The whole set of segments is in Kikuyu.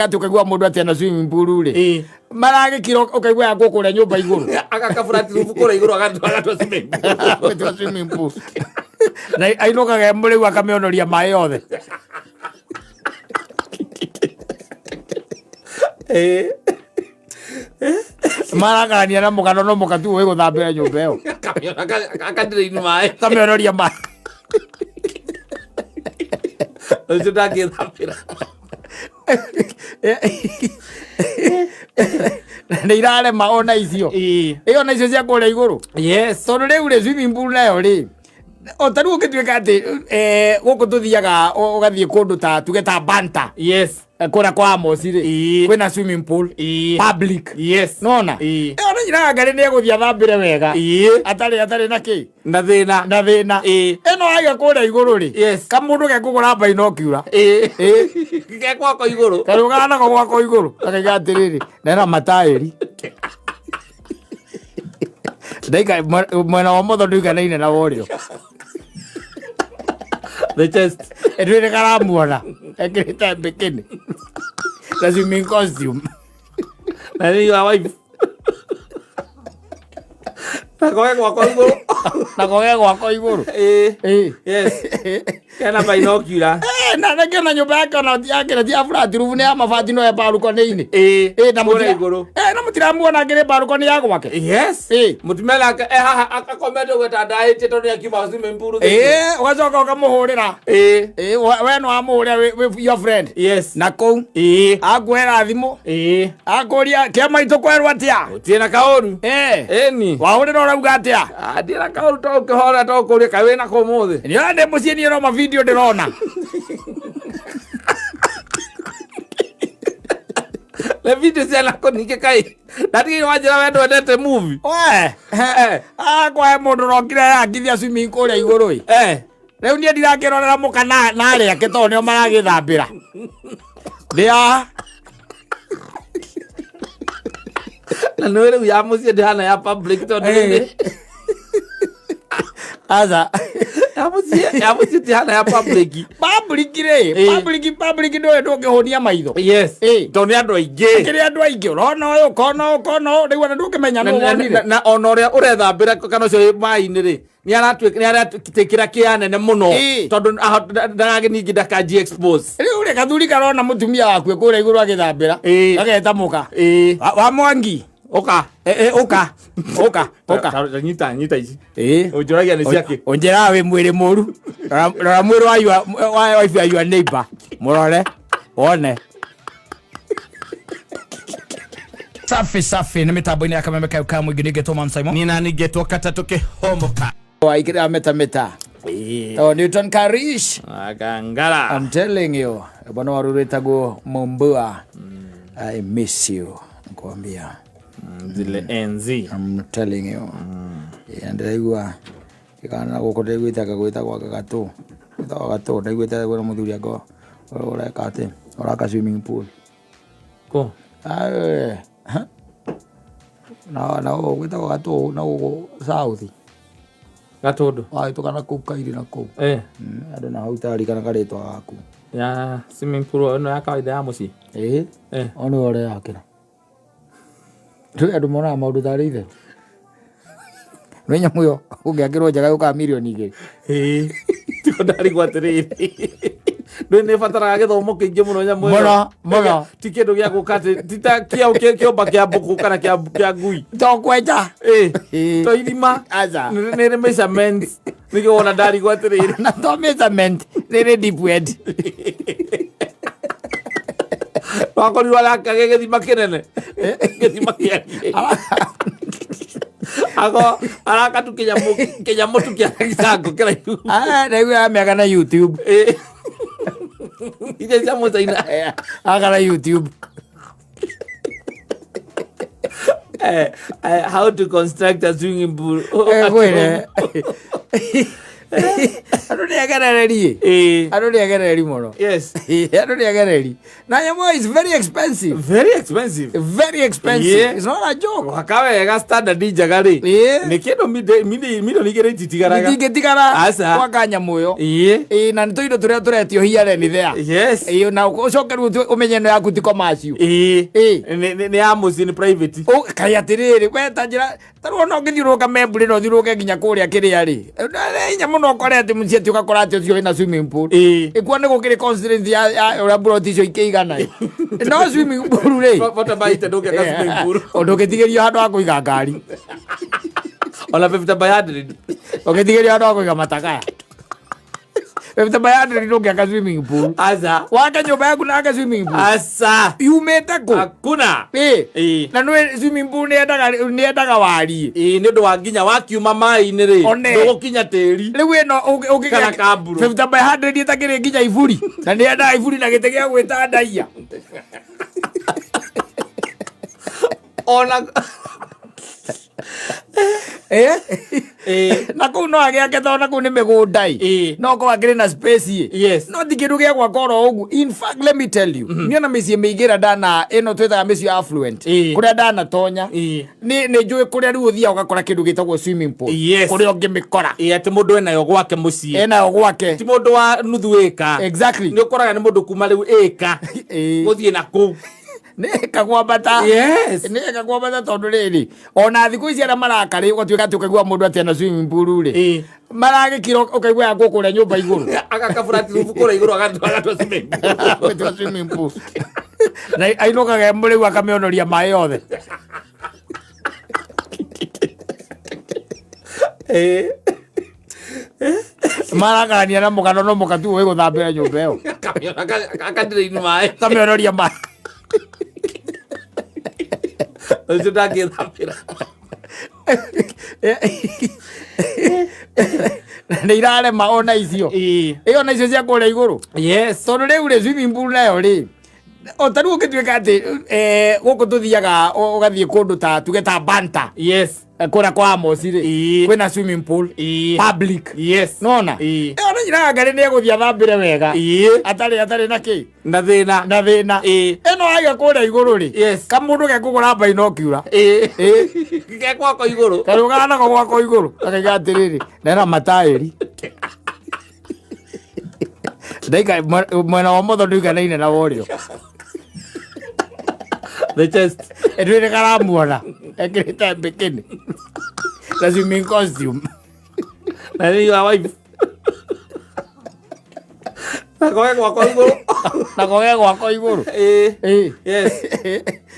Atĩ ũkaigua mũndũ atĩ ena swimming pool rĩ, maragĩkira ũkaigua yakwo kũrĩa nyũmba igũrũ. Agakaburati rubu kũrĩa igũrũ, agatua swimming pool. Agatua swimming pool na ainũkaga e mũrĩu, akamĩonoria maĩ yothe. Marakarania na mũgano, no mũkatu wĩ gũthambĩra nyũmba ĩyo. Akamĩona, akadiraini maĩ. Akamĩonoria maĩ. Ũcio ndangĩthambĩra. Nĩ irarema ona icio. Ĩyo na icio cia kũrĩa igũrũ. Tondũ rĩu rĩ, swimming pool nayo rĩ, o ta rĩu ũngĩtuĩka atĩ gũkũ tũthiaga, ũgathiĩ kũndũ ta tuge ta Banta, kũrĩa kwa Amosi rĩ, kwĩna swimming pool public. Nona ĩyo nĩ nyina ngarĩ nĩ egũthiĩ athambĩre wega atarĩ na kĩ. Na thĩna. Na thĩna. Ĩno aiga kũrĩa igũrũ rĩ, kamũndũ gekũgũra binocular. Ke gwako igũrũ. Karũgana nako gwako igũrũ, gakaiga atĩrĩrĩ, na ĩna mataĩri. Ndaika mwena wa motho ndũiganaine na wa ũrĩo. The chest. Ndwĩrĩ karamuona ekĩrĩte bikini na swimming costume. Na nĩ your wife. Na koge gwako igũrũ. Na koge gwako igũrũ. Yes. Kena binocular. Na nakĩona nyũmba yake ona yake ti ya flat roof, nĩ ya mabati, no ya balcony-inĩ. Na Kũrĩa igũrũ. Na mũtiramuona akĩrĩ balcony ya gwake. Mũtumia nake e haha akomete gwĩtandaĩtie tondũ nĩ akiuma swimming pool thĩinĩ. Ũgacoka ũkamũhũrĩra. We no wamũhũrĩra wĩ your friend. Na kũu akuoera thimũ, akũria kĩama itũ kwerwo atĩa. Gũtirĩ na kaũru. Ĩni. Wahũrĩra ũrauga atĩa? Ah, ndirĩ na kaũru, to ũkĩhorera, to ũkũria kaĩ wĩna kũ ũmũthĩ. Nĩ ũrona ndĩ mũciĩ niĩ, no mavideo ndĩrona. Na video ciana kũ ningĩ kaĩ? Ndatigire wanjĩra we ndwendete movie. We. Akwae mũndũ ũrokire yakithia swimming kũrĩa igũrũ ĩ. Rĩu niĩ ndirakĩrorera mũka na arĩa ake tondũ nĩo maragĩthambĩra. Ndĩ haha. Na nĩ rĩu ya mũciĩ ndĩhana ya public tondũ rĩu Aca. Ya mũciĩ tihana ya public. Public rĩ, public ndũĩ ndũngĩhũnia maitho. Tondũ nĩ andũ aingĩ. Kĩrĩ andũ aingĩ, ũrona ũyũ, ũkona ũyũ, ũkona ũyũ, rĩu ona ndũngĩmenya nũ wonire. Na ona ũrĩa ũrethambĩra kana ũcio wĩ maĩ-inĩ rĩ, nĩ aratwĩkĩra kĩa nene mũno tondũ ndagagĩ ningĩ ndakanji expose. Rĩu rĩ, gathuri karona mũtumia waku kũrĩa igũrũ agĩthambĩra, gageta mũka. Wa Mwangi. Ũka. Ũka. Ũka, ũka. Nyita, nyita ici. Ũnjũragia nĩ ciakĩ. Ũnjĩraga wĩ mwĩrĩ mũru. Rora mwĩrĩ wa wife ya your neighbor. Mũrore. Wone. Safi safi, nĩ mĩtambo-inĩ ya Kameme kayo ka mũingĩ, ningĩ Thomas Simon. Nina ningetwo katatũ kĩhomoka. Waikĩra meta meta. Oh, Newton Karish. Akangara. I'm telling you. Bwana waru wĩtagwo Mumbua. I miss you. Nakwambia. Zile enzi. I'm telling you. Yeah, ndĩraigua kana gũkũ ndĩraiguĩte anga gwĩtagwo anga gatũ. Gwĩtagwo gatũ, ndaiguĩte kwĩna mũthuri anga ũreka atĩ ũraka swimming pool. Kũ? Ah, ha? Na gwĩtagwo gatũ na gũkũ south. Gatũndũ. Wahĩtũka na kũu kairĩ na kũu. Andũ na hau tarikana karĩtwa gaku. Ya swimming pool ĩno ya kawaida ya mũciĩ. O nĩwe ũreyakĩra. Rĩu andũ monaga maũndũ tarĩ itherũ. Nĩ nyamũ ĩyo ũngĩakĩrwo njega yũkaga mirioni 2. Tiko ndarigwo atĩrĩrĩ. Ndũĩ nĩ ĩbataraga gĩthomo kĩingĩ mũno nyamũ ĩyo. Mũno, mũno. Ti kĩndũ gĩa gũka atĩ ti ta kĩaũ kĩũmba kĩa mbũkũ kana kĩa ngui. To kwenja. To irima. Aca. Nĩ rĩ measurements. Nĩkĩo wona ndarigwo atĩrĩrĩ. Na to measurement rĩrĩ deep word. Wakorirwo arakage gĩthima kĩnene. Gĩthima kĩa Ako araka tu kĩnyamũ tu kĩa gĩcango kĩraihu. Ah, ndaigua mĩaka na YouTube. Iria cia mũcaina. Aka na YouTube. How to construct a swimming pool. Kwĩre. Andũ nĩ agerereri. Andũ nĩ agerereri mũno. Yes. Andũ nĩ agerereri. Na nyamũ ĩyo is very expensive. Very expensive. Very expensive. Yeah. It's not a joke. Gwaka wega standard njega rĩ. Nĩ kĩndũ milioni igĩrĩ ititigaraga. Itingĩtigara Aca. gwaka nyamũ ĩyo. Ĩĩ. Ĩĩ, na nĩ tũindo tũrĩa tũretio here and there. Yes. Ĩĩ, na ũcoke rĩu ũmenye ĩno yaku ti commercial. Ĩĩ. Ĩĩ. Nĩ ya mũciĩ, nĩ private. Kaĩ atĩrĩrĩ, we ta njĩra ta rĩu ona ũngĩthiũrũrũka membure na ũthiũrũrũke nginya kũrĩa kĩrĩa rĩ, hinya mũno ũkore atĩ mũciĩ atĩ ũgakora atĩ ũcio wĩna swimming pool. Ĩkuo nĩ gũkĩrĩ constraint ya ũrĩa mburoti icio ikĩigana ĩ. No swimming pool rĩ, Bota by ndũngĩaka swimming pool. Ndũngĩtigĩrio handũ ha kũiga ngari. Ona 50 by 100. Ũngĩtigĩrio handũ ha kũiga matakaya. 50 by 100 ndũngĩaka swimming pool. Aca. Wake nyũmba yaku na ake swimming pool. Aca. Yumĩte kũ? Hakuna. Ĩ. Ĩĩ. Na nĩ swimming pool nĩ yendaga wariĩ. Ĩĩ, nĩ ũndũ wa nginya wakiuma maĩ-inĩ rĩ, One. ndũgũkinya tĩri. Rĩu ĩno ũngĩgĩa Kana kamburu. 50 by 100 ĩtakĩrĩ nginya iburi. Na nĩ yendaga iburi na gĩtĩ gĩa gwĩtandaia. Ona Eh? Ĩĩ. Na kũu no agĩake tondũ na kũu nĩ mĩgũnda ĩ. Ĩĩ. No korwo akĩrĩ na space ĩ. Yes. No ti kĩndũ gĩa gwaka oro ũguo. In fact, let me tell you. Niĩ ona mĩciĩ mĩingĩ ĩrĩa ndana ĩno twĩtaga mĩciĩ ya affluent. Ĩĩ. Kũrĩa ndanatonya. Ĩĩ. Nĩ njũĩ kũrĩa rĩu ũthiaga ũgakora kĩndũ gĩtagwo swimming pool. Yes. Kũrĩa ũngĩmĩkora. Ĩĩ, atĩ mũndũ enayo gwake mũciĩ. Enayo gwake. Ti mũndũ wa nuthu ĩka. Exactly. Nĩ ũkoraga nĩ mũndũ kuma rĩu ĩka Ĩĩ. gũthiĩ na kũu. Nĩ kakwambata. Yes. Nĩ kakwambata tondũ rĩrĩ ona thikũ ici arĩa maraka rĩ, ũgatuĩka atĩ ũkaigua mũndũ atĩ ena swimming pool rĩ, Ĩĩ. maragĩkira ũkaigua yakwo kũrĩa nyũmba igũrũ. Agaka flat roof kũrĩa igũrũ, agatua swimming pool. Agĩtua swimming pool na ainũkaga e mũrĩu akamĩonoria maĩ yothe. Ĩĩ. Marakarania na mũgano no mũka tu ũĩ gũthambĩra nyũmba ĩyo. Akamĩona akadrain maĩ. Akamĩonoria maĩ. Ũcio ndangĩthambĩra. Nĩ irarema ona icio. Ĩĩ. Ĩyo ona icio cia kũrĩa igũrũ. Yes. Tondũ rĩu rĩ, swimming pool nayo rĩ, o ta rĩu ũngĩtuĩka atĩ gũkũ tũthiaga ũgathiĩ kũndũ ta tuge ta Banta, Yes. Kũrĩa kwa Amos rĩ, Ĩĩ. kwĩna swimming pool Ĩĩ. public. Yes. Nona Ĩĩ. ĩyo nĩ ngari nĩ egũthiĩ athambĩre wega Ĩĩ. atarĩ na kĩ Na thĩna. Na thĩna. Ĩĩ. Ĩno waiga kũrĩa igũrũ rĩ, Yes. kamũndũ gekũgũra binocular. Ĩĩ. Ĩĩ. Ke gwako igũrũ. Karũgana nako gwako igũrũ gakaiga atĩrĩrĩ, na ena mataĩri ndaika mwena wa motho ndũiganaine na wa ũrĩo. The chest. Ndwĩrĩ karamuona ekĩrĩte bikini na swimming costume. Na nĩ your wife. Nako ge gwako igũrũ. Nako ge gwako igũrũ. Ĩĩ. Ĩĩ. Yes.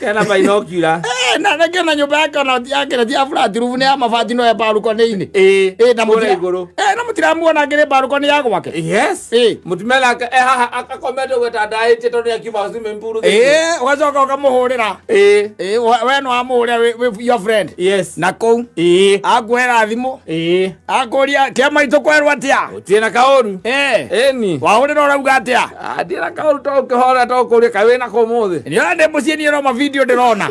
Kena binocular. Eh, na nakĩona nyũmba yake ona yake ti ya flat roof, nĩ ya mabati, no ya balcony-inĩ. Ĩĩ. Ĩĩ, na Kũrĩa igũrũ. Na mũtiramuona akĩrĩ balcony ya gwake. Yes. Ĩĩ. Mũtumia nake e haha akomete gwĩtandaĩtie tondũ nĩ akiuma swimming pool. Ĩĩ, ũgacoka ũkamũhũrĩra. Ĩĩ. Ĩĩ, we no wamũhũrĩra wĩ your friend Yes. na kũu Ĩĩ. akuoera thimũ, Ĩĩ. akũria kĩama itũ kwerwo atĩa. Gũtirĩ na kaũru. Ĩĩ. Ĩni. Wahũrĩra ũrauga atĩa? Ah, ndirĩ na kaũru, to ũkĩhora to kũria kaĩ wĩna kũ ũmũthĩ. Nĩ ũrona ndĩ mũciĩ niĩ, no mavideo ndĩrona.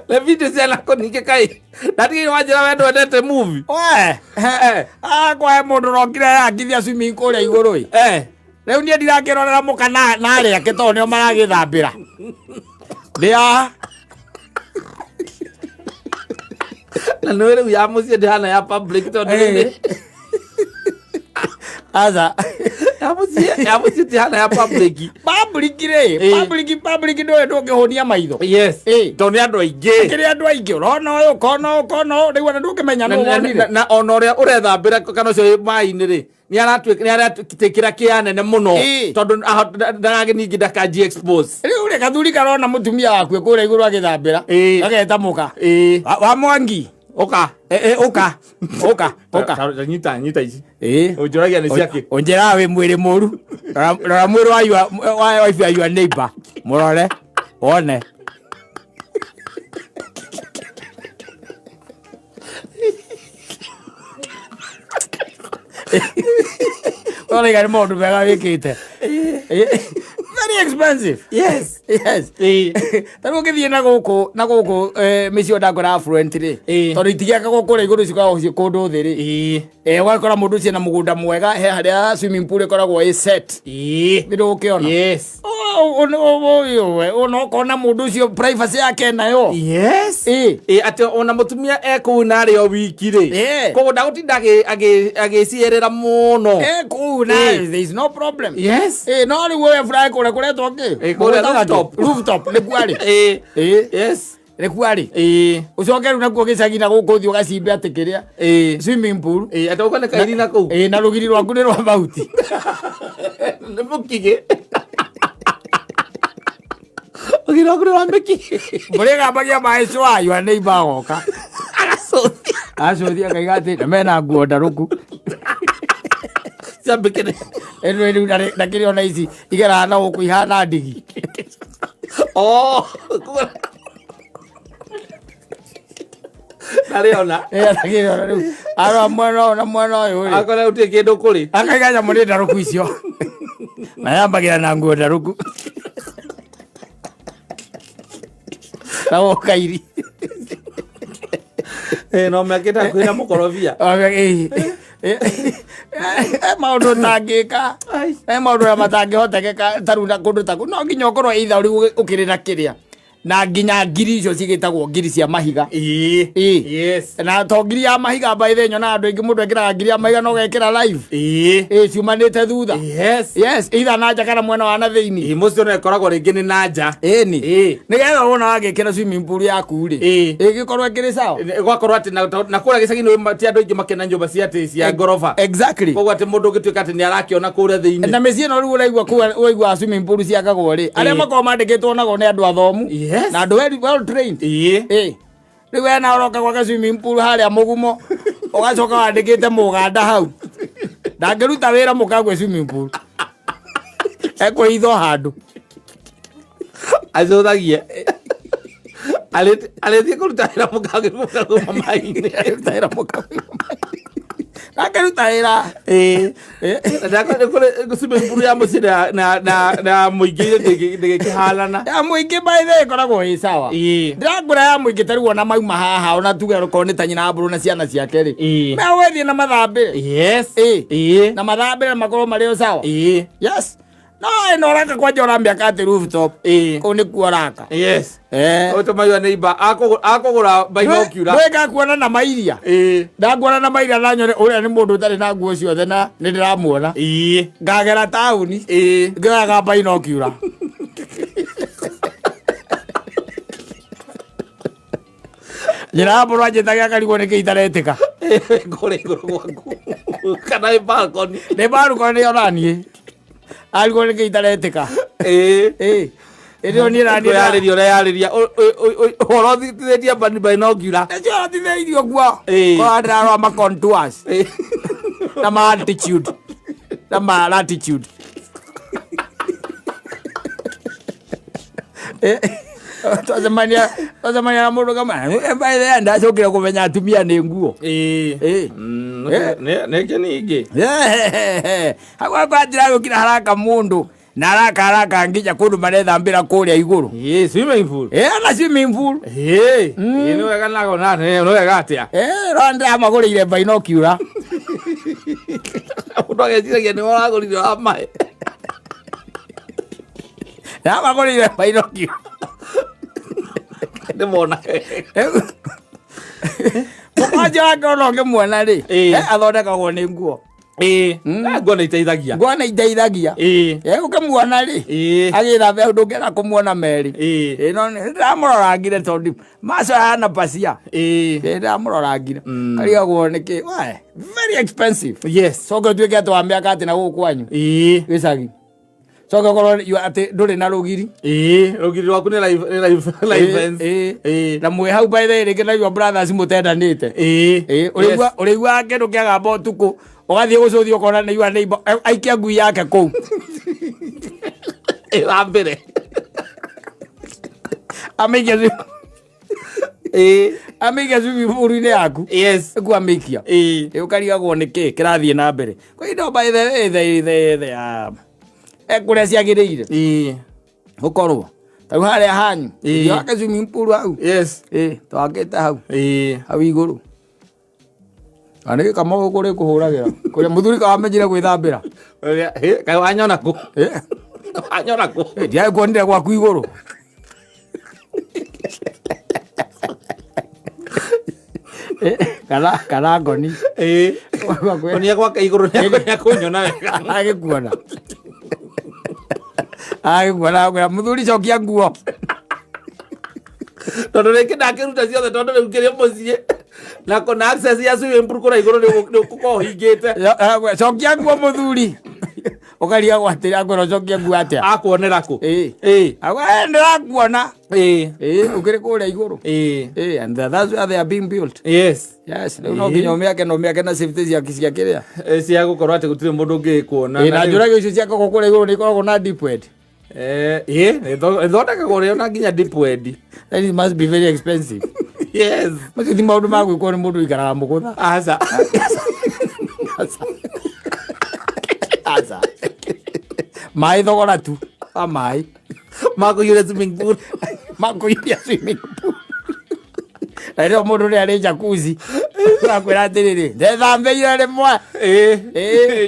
Na video ciana kũ ningĩ kaĩ? Ndatigire wanjĩra we ndwendete movie. We akwahe mũndũ ũrokire yakithia swimming kũrĩa igũrũ ĩ. Eh. Rĩu niĩ ndirakĩrorera mũka na arĩa ake tondũ nĩo maragĩthambĩra ndĩ haha. Na nĩ rĩu ya mũciĩ ndĩhana ya public tondũ Eh. rĩu Aca. Ya mũciĩ tihana ya public. Public rĩ, public ndũĩ ndũngĩhũnia maitho. Yes. Ĩ. Tondũ nĩ andũ aingĩ. Kĩrĩ andũ aingĩ, ũrona ũyũ, ũkona ũyũ, ũkona ũyũ, rĩu ona ndũngĩmenya Na- nũ na- wonire. Na ona ũrĩa ũrethambĩra kana ũcio wĩ maĩ-inĩ rĩ, nĩ aratwĩkĩra kĩa nene mũno Ĩ. tondũ ndagagĩ ningĩ ndakanji expose. Rĩu rĩ, gathuri karona mũtumia wakue kũrĩa igũrũ agĩthambĩra, Ĩ. gageta mũka. Ĩ. Wa Mwangi. Ũka. Eh, eh, ũka ũka ũka. Ta nyita nyita ici. Ĩ. Ũnjũragia nĩ ciakĩ. Ũnjĩraga wĩ mwĩrĩ mũru. Rora mwĩrĩ wa wife ya your neighbor, mũrore wone. Ũraiga nĩ maũndũ mega wĩkĩte. Very expensive. Yes. Yes. Ĩĩ. Ta rĩu ũngĩthiĩ na gũkũ na gũkũ mĩciĩ ndakora affluent rĩ, Ĩĩ. tondũ itigiakagwo kũrĩa igũrũ, cikoragwo ciĩ kũndũ thĩ rĩ. Ĩĩ. Ũgakora mũndũ ũcio na mũgũnda mwega, he harĩa swimming pool ĩkoragwo ĩ set. Ĩĩ. Nĩ ndũgũkĩona? Yes. Ona ũkona mũndũ ũcio privacy yake nayo. Yes. Ĩĩ. Ĩĩ, atĩ ona mũtumia ekũu na arĩ o wiki rĩ, Ĩĩ. koguo ndagũtinda agĩcierera mũno. Kũu na Ĩĩ. there is no problem. Yes. Ĩĩ, no rĩu we fry kũrĩa kũretwo kĩ? Ĩĩ, kũrĩa rooftop. Rooftop nĩkuo arĩ. Ĩĩ. Ĩĩ. Yes. Nĩkuo arĩ. Ĩĩ. Ũcoke rĩu nakuo gĩcagi na gũkũ ũthiĩ ũgacimbe atĩ kĩrĩa Ĩĩ. swimming pool. Ĩĩ, atĩ ũkone kairi na kũu. Ĩĩ, na rũgiri rwaku nĩ rwa mahuti. Nĩ mũkigĩ. Rũgiri rwaku nĩ rwa mĩkigĩ. Mũrĩgambagia maĩ cwa, your neighbor agoka. Agacũthia. Acũthia akaiga atĩ na mena nguo ndarũku. Cia mbikini. Ĩno rĩu na kĩrĩa ona ici igeraga na gũkũ ihana ndigi. Oh. Ndarĩona. Ĩĩ, na kĩrĩa ona rĩu arora mwena ũyũ na mwena ũyũ rĩ. Akora gũtirĩ kĩndũ kũrĩ. Akaiga nyamũ nĩ ndarũku icio. Na yambagĩra na nguo ndarũku. Na gũkairi. Ĩĩ, no mekĩte hakuhĩ na mũkorobia. Maũndũ ũtangĩka, he maũndũ ũrĩa matangĩhotekeka ta rĩu na kũndũ ta kũu no nginya ũkorwo either rĩu ũkĩrĩ na kĩrĩa na nginya ngiri icio cigĩtagwo ngiri cia mahiga. Ĩĩ. Ĩĩ. Yes. Na to ngiri ya mahiga, by the way, nyonaga andũ aingĩ mũndũ ekĩraga ngiri ya mahiga na ũgekĩra live. Ĩĩ. Ĩĩ, ciumanĩte thutha. Yes. Yes, either na nja kana mwena wa na thĩinĩ. Ĩĩ, mũcio no ĩkoragwo rĩngĩ nĩ na nja. Ĩni. Ĩĩ. Nĩgetha wona wagĩkĩra swimming pool yaku rĩ, Ĩĩ. ĩgĩkorwo ĩkĩrĩ sawa. Gwakorwo atĩ na kũrĩa gĩcagi-inĩ ti andũ aingĩ makĩna nyũmba cia atĩ cia ngoroba. Exactly. Koguo atĩ mũndũ ũngĩtuĩka atĩ nĩ arakĩona kũrĩa thĩinĩ. Na mĩciĩ ĩno rĩu ũraigua kũu ũraigua swimming pool ciakagwo rĩ, arĩa Ĩĩ. makoragwo mandĩkĩtwo nago nĩ andũ athomu Yes. na andũ well trained. Ĩĩ. Ĩĩ. Rĩu we na ũroka gwaka swimming pool harĩa mũgumo, ũgacoka wandĩkĩte mũganda hau, ndangĩruta wĩra mũkagwe swimming pool, ekwĩhitha o handũ. Acũthagie. Arĩthiĩ kũruta wĩra mũkagĩ mũkagũma maĩ-inĩ. Akĩruta wĩra mũkagwe, ndangĩruta wĩra. Ĩĩ. Ĩĩ. Ndakora swimming pool ya mũciĩ na mũingĩ ndĩgĩkĩhanana. Ya mũingĩ by the way ĩkoragwo ĩ sawa. Ĩĩ. Ndĩrangũra ya mũingĩ ta rĩu ona mauma haha, ona tuge okorwo nĩ ta nyina mbũrũ na ciana ciake rĩ, Ĩĩ. megũgĩthiĩ na mathambĩre. Yes. Ĩĩ. Ĩĩ. Na mathambĩre makorwo marĩ o sawa. Ĩĩ. Yes, no ĩno ũraka kwanja ũramĩaka atĩ rooftop. Ĩĩ. Kũu nĩkuo ũraka. Yes. Eh. Ũtũmairwo nĩ imba akũgũra binocular. Ndwĩka na mairia. Ĩĩ. Ndakuona na mairia na nyone ũrĩa nĩ mũndũ ũtarĩ na nguo ciothe na nĩ ndĩramuona. Ĩĩ. Ngagera taũni. Ĩĩ. Ngĩoyaga binocular. Nyina wa mũrũ anjĩtagia akarigwo nĩkĩ itaretĩka. Kũrĩa igũrũ gwaku kana ĩ balcony. Nĩ barũko nĩ ona niĩ. Arigwo nĩkĩ itaretĩka. Ĩĩ. Ĩĩ. Ĩndĩ ĩyo niĩ naniĩ. Kwĩyarĩria ũreyarĩria ũhoro ũthitithĩtie binocular. Nĩcio ũrathithĩirio guo. Ĩĩ. Korwo ndĩrarora ma contours Ĩĩ. na ma altitude na ma latitude. Twacemania na mũndũ kama by the way, ndacokire kũmenya atumia nĩ nguo. Ĩĩ. Ĩĩ. Nĩ kĩni ingĩ. Hau hakwa njĩra haraka mũndũ na haraka haraka nginya kũndũ marethambĩra kũrĩa igũrũ. Ĩĩ, swimming pool. Ĩĩ, na swimming pool. Ĩĩ. Ĩĩ, nĩ wega nago na nĩ wega atĩa. Ĩĩ, no ndĩramagũrĩire binocular. Mũndũ ageciragia nĩ ũragũrire wa maĩ. Ndĩramagũrĩire binocular. Nĩ mona. Mũkwanja wake ona ũngĩmuona rĩ, Ĩĩ. athondekagwo nĩ nguo. Ĩĩ. Nguo nĩ iteithagia. Nguo nĩ iteithagia. Ĩĩ. Ũkĩmuona rĩ, Ĩĩ. agĩthambia ndũngĩenda kũmuona merĩ. Ĩĩ. Ĩĩ, no ndĩramũrorangire tondũ maco hana pacia. Ĩĩ. Ĩĩ, ndĩramũrorangire. Karigagwo nĩkĩ Why? Very expensive. Yes. Coke ũtuĩke atĩ wamĩaka atĩ na gũkũ kwanyu Ĩĩ. gĩcagi, coke ũkorwo atĩ ndũrĩ na rũgiri. Ĩĩ, rũgiri rwaku nĩ live fence. Ĩĩ. Ĩĩ. Na mwĩ hau by the way rĩngĩ na your brothers mũtendanĩte. Ĩĩ. Ĩĩ, ũrĩiguaga kĩndũ kĩagamba ũtukũ, ũgathiĩ gũcũthia ũkona nĩ your neighbor aikia ngui yake kũu. Ĩthambĩre. Amĩikia Ĩĩ. Amĩikia swimming pool-inĩ yaku. Yes. Ĩkuo amĩikia. Ĩĩ. Ĩ, ũkarigagwo nĩ kĩ kĩrathiĩ na mbere. Kwa hiyo by the way they Kũrĩa ciagĩrĩire gũkorwo ta rĩu harĩa hanyu, wake swimming pool hau. Twakĩte hau hau igũrũ na nĩ gĩkama gũkũ rĩ kũhũragĩra kũrĩa mũthuri kawamenyire gwĩthambĩra. Kaĩ wanyona kũ? Wanyona kũ? Ndiarĩ kuonire gwaku igũrũ. Kana ngoni. Onia gwake igũrũ nĩakũnyona wega. Agĩkuona, agĩkuona, akwĩra, "Mũthuri, cokia nguo." Tondũ rĩngĩ ndakĩruta ciothe, tondũ rĩu ngĩrĩ mũciĩ na na access ya swimming pool kũrĩa igũrũ nĩ ũgũkorwo ũhingĩte. Akwĩra, "Cokia nguo, mũthuri." Ũkarigagwo atĩrĩ, akwĩra ũcokie nguo atĩa? Akuonera kũ? Akwĩra, "Ndĩrakuona." Ũkĩrĩ kũrĩa igũrũ. And that's where they are being built. Yes, rĩu no nginya ũmĩake na ũmĩake na safety cia cia kĩrĩa. Cia gũkorwo atĩ gũtirĩ mũndũ ũngĩkuona. Na njũrage icio ciakagwo kũrĩa igũrũ nĩ ikoragwo na deep wet. Ĩthondekagwo rĩo na nginya deep wet. That it must be very expensive. Macio ti maũndũ ma gwĩkwo nĩ mũndũ ũikaraga mũgũtha. Aca. Aca. Maĩ thogora tu wa maĩ. Makũiyũria swimming pool. Makũiyũria swimming pool. Na rĩo mũndũ nĩ arĩ jacuzzi. Akwĩra atĩrĩrĩ, ndethambĩire rĩmwe.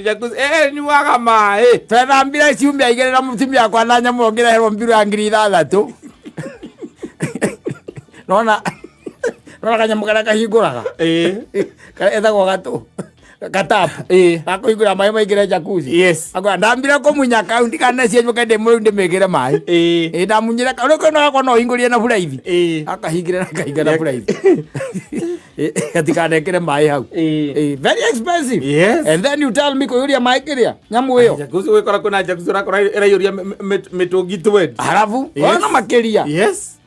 Jacuzzi nyuaga maĩ. Twethambire ciumia 2 na mũtumia wakwa na nyamũ ngĩreherwo mbiru ya 6000. Nona nona kanyamũ karĩa kahingũraga. Karĩa etagwo gatũ. Gatapu. Gakũhingũra maĩ maingĩre jacuzzi. Akwĩra ndambire kũmunya kau ndikane cienjũke ndĩ mũrĩu ndĩmĩkĩre maĩ. Ndamunyire kau rĩu kau gakwa no hingũrie na buraithi. Akahingĩra na kahinga na buraithi. Gatikanekĩre maĩ hau. Very expensive. And then you tell me kũiyũria maĩ kĩrĩa nyamũ ĩyo. Jacuzzi wĩkora kwĩna jacuzzi ũrakora ĩraiyũria mĩtũngi 20. Halafu ona makĩria.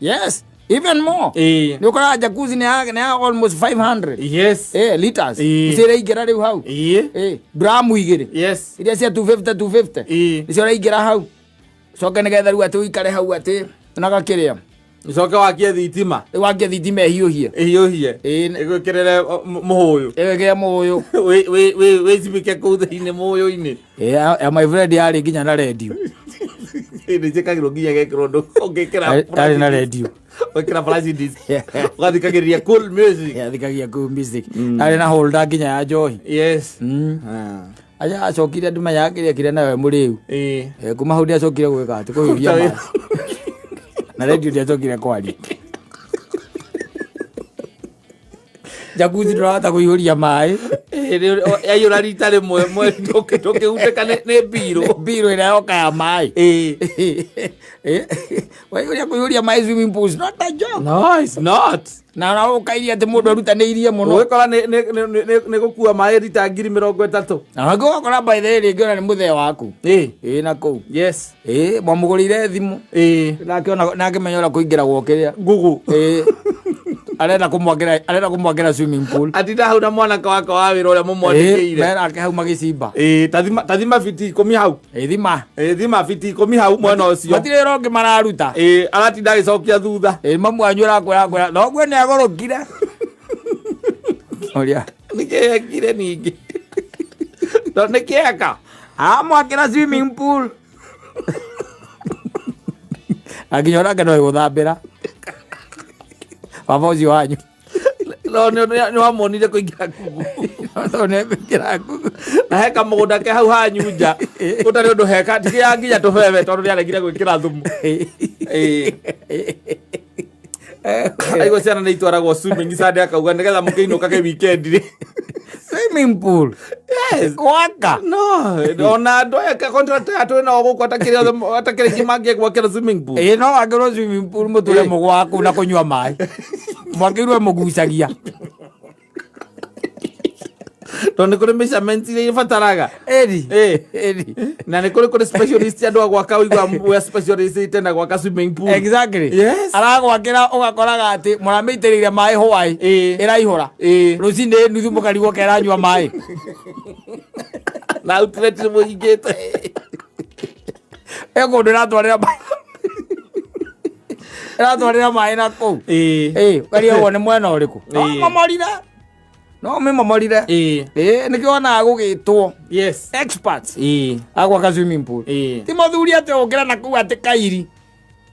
Yes. Even more. Nĩ ũkoraga jacuzzi nĩ ya almost 500 liters. Icio iraingĩra rĩu hau. Dramu igĩrĩ. Iria cia 250 250. Nĩcio iraingĩra hau. Coke nĩgetha rĩu atĩ ũikare hau atĩ na gakĩrĩa. Ũcoke wakie thitima. Rĩu wakie thitima ĩhiũhie. Ĩhiũhie. Ĩgwĩkĩrĩre mũhũyũ. Ĩgwĩkĩre mũhũyũ. Wĩcibike kũu thĩinĩ mũhũyũ-inĩ. Ya my friend yarĩ nginya na redio. Nĩ njĩkagĩrwo nginya gekĩrwo ũndũ ũngĩkĩra. Yarĩ na redio. Wekĩra flash disk. Ũgathikagĩrĩria cool music. Yathikagia cool music. Yarĩ na holder nginya ya njohi. Aja acokire ndimenya kĩrĩa kĩrĩa nawe mũrĩu. Kuma hau ndiacokire gwĩka atĩ kũhiũhia maĩ. Na redio ndiacokire kwaria. Jacuzzi ndũrahota kũihũria maĩ. Yaiyũra rita rĩmwe mweri ndũkĩhutĩka nĩ mbirũ. Mbirũ ĩrĩa yoka ya maĩ. Waihũria kũihũria maĩ swimming pool is not a joke. No, it's not. Na ũkairia atĩ mũndũ erutanĩirie mũno. Ũgĩkora nĩ gũkua maĩ rita 30,000. Na wangĩ ũgakora by the way rĩngĩ ona nĩ mũthee waku. Na kũu. Mwamũgũrĩire thimũ. Nake ona nake menya ũrĩa kũingĩragwo kĩrĩa. Google. Arenda kũmwakĩra swimming pool. Atinda hau na mwanake wake wa wĩra ũrĩa mũmwandĩkĩire. Merake hau magĩcimba. Tathima fiti 10 hau. Thima. Thima fiti 10 hau mwena ũcio. Matirĩ wĩra ũngĩ mararuta. Aratinda agĩcokia thutha. Mamu wanyu arakwĩra akwĩra thoguo nĩ agũrũkire. Ũrĩa. Nĩkĩ ekire ningĩ? To nĩkĩ eka? Aramwakĩra swimming pool. Na nginya onake no ĩgũthambĩra. Baba ũcio wanyu. No nĩ wamuonire kũingĩra Google. Tondũ nĩ ekũingĩra Google. Na he kamũgũnda ke hau hanyu nja gũtarĩ ũndũ heka tigia nginya tũbebe tondũ nĩaregire gwĩkĩra thumu. Aigua ciana nĩ itwaragwo swimming Sunday akauga nĩgetha mũkĩinũkage weekend rĩ. Swimming pool. Yes. Gwaka. No, ona andũ aya contract aya twĩ nao gũkũ atakĩrĩ othe atakĩrĩ aingĩ mangĩgwakĩra swimming pool. Ĩĩ no wakĩrwo swimming pool mũtũre mũgwaku na kũnyua maĩ. Mwakĩirwo mũgucagia. Tondũ nĩ kũrĩ measurements iria ibataraga. Ĩri. Ĩri. Na nĩ kũrĩ specialist andũ a gwaka ũigua we specialist na gwaka swimming pool. Exactly. Aragwakĩra ũgakoraga atĩ mũramĩitĩrĩire maĩ hwaĩ. Ĩraihũra. Rũcinĩ nuthu mũkarigwo ke ĩranyua maĩ. Na outlet nĩ mũhingĩte. Ĩ kũndũ ĩratwarĩra maĩ. Ĩratwarĩra maĩ na kũu. Ĩ ũkarigagwo nĩ mwena ũrĩkũ. Mamorire. No ũmĩmomorire. Ĩĩ. Ĩĩ, nĩkĩo wonaga gũgĩtwo Yes. experts Ĩĩ. a gwaka swimming pool. Ĩĩ. Ti mũthuri atĩ ũkĩra na kũu atĩ kairi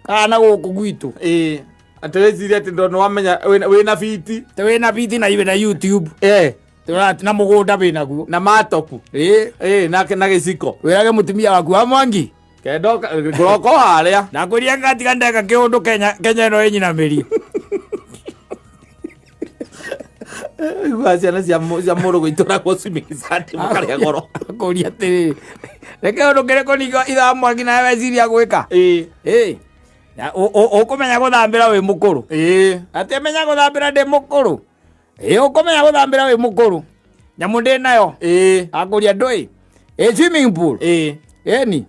kana na gũkũ gwitũ. Ĩĩ. Atĩ wĩcirie atĩ ndona wamenya wĩna biti. Atĩ wĩna biti na wĩna YouTube. Eh. Tũra- na mũgũnda wĩnaguo. Na matopu. Ĩĩ. Ĩĩ, na gĩciko. Wĩrage mũtumia waku wa Mwangi. Kendo ngũroka o harĩa. Ndakwĩria ngatiga ndeka kĩũndũ Kenya Kenya ĩno ĩnyinamĩrie. Igua ciana cia mũrũ gũitũragwo swimming sand mũkarĩa goro. Akũria atĩrĩrĩ, reke ũndũ kĩrĩkũ ningĩ ithe wa Mwangi nawe weciria gwĩka? Ĩĩ. Ĩĩ. Na ũkũmenya gũthambĩra wĩ mũkũrũ. Ĩĩ. Atĩ menya gũthambĩra ndĩ mũkũrũ. Ĩĩ ũkũmenya gũthambĩra wĩ mũkũrũ. Nyamũ ndĩ nayo. Ĩĩ. Akũria ndũĩ. Ĩ swimming pool. Ĩĩ. Ĩni.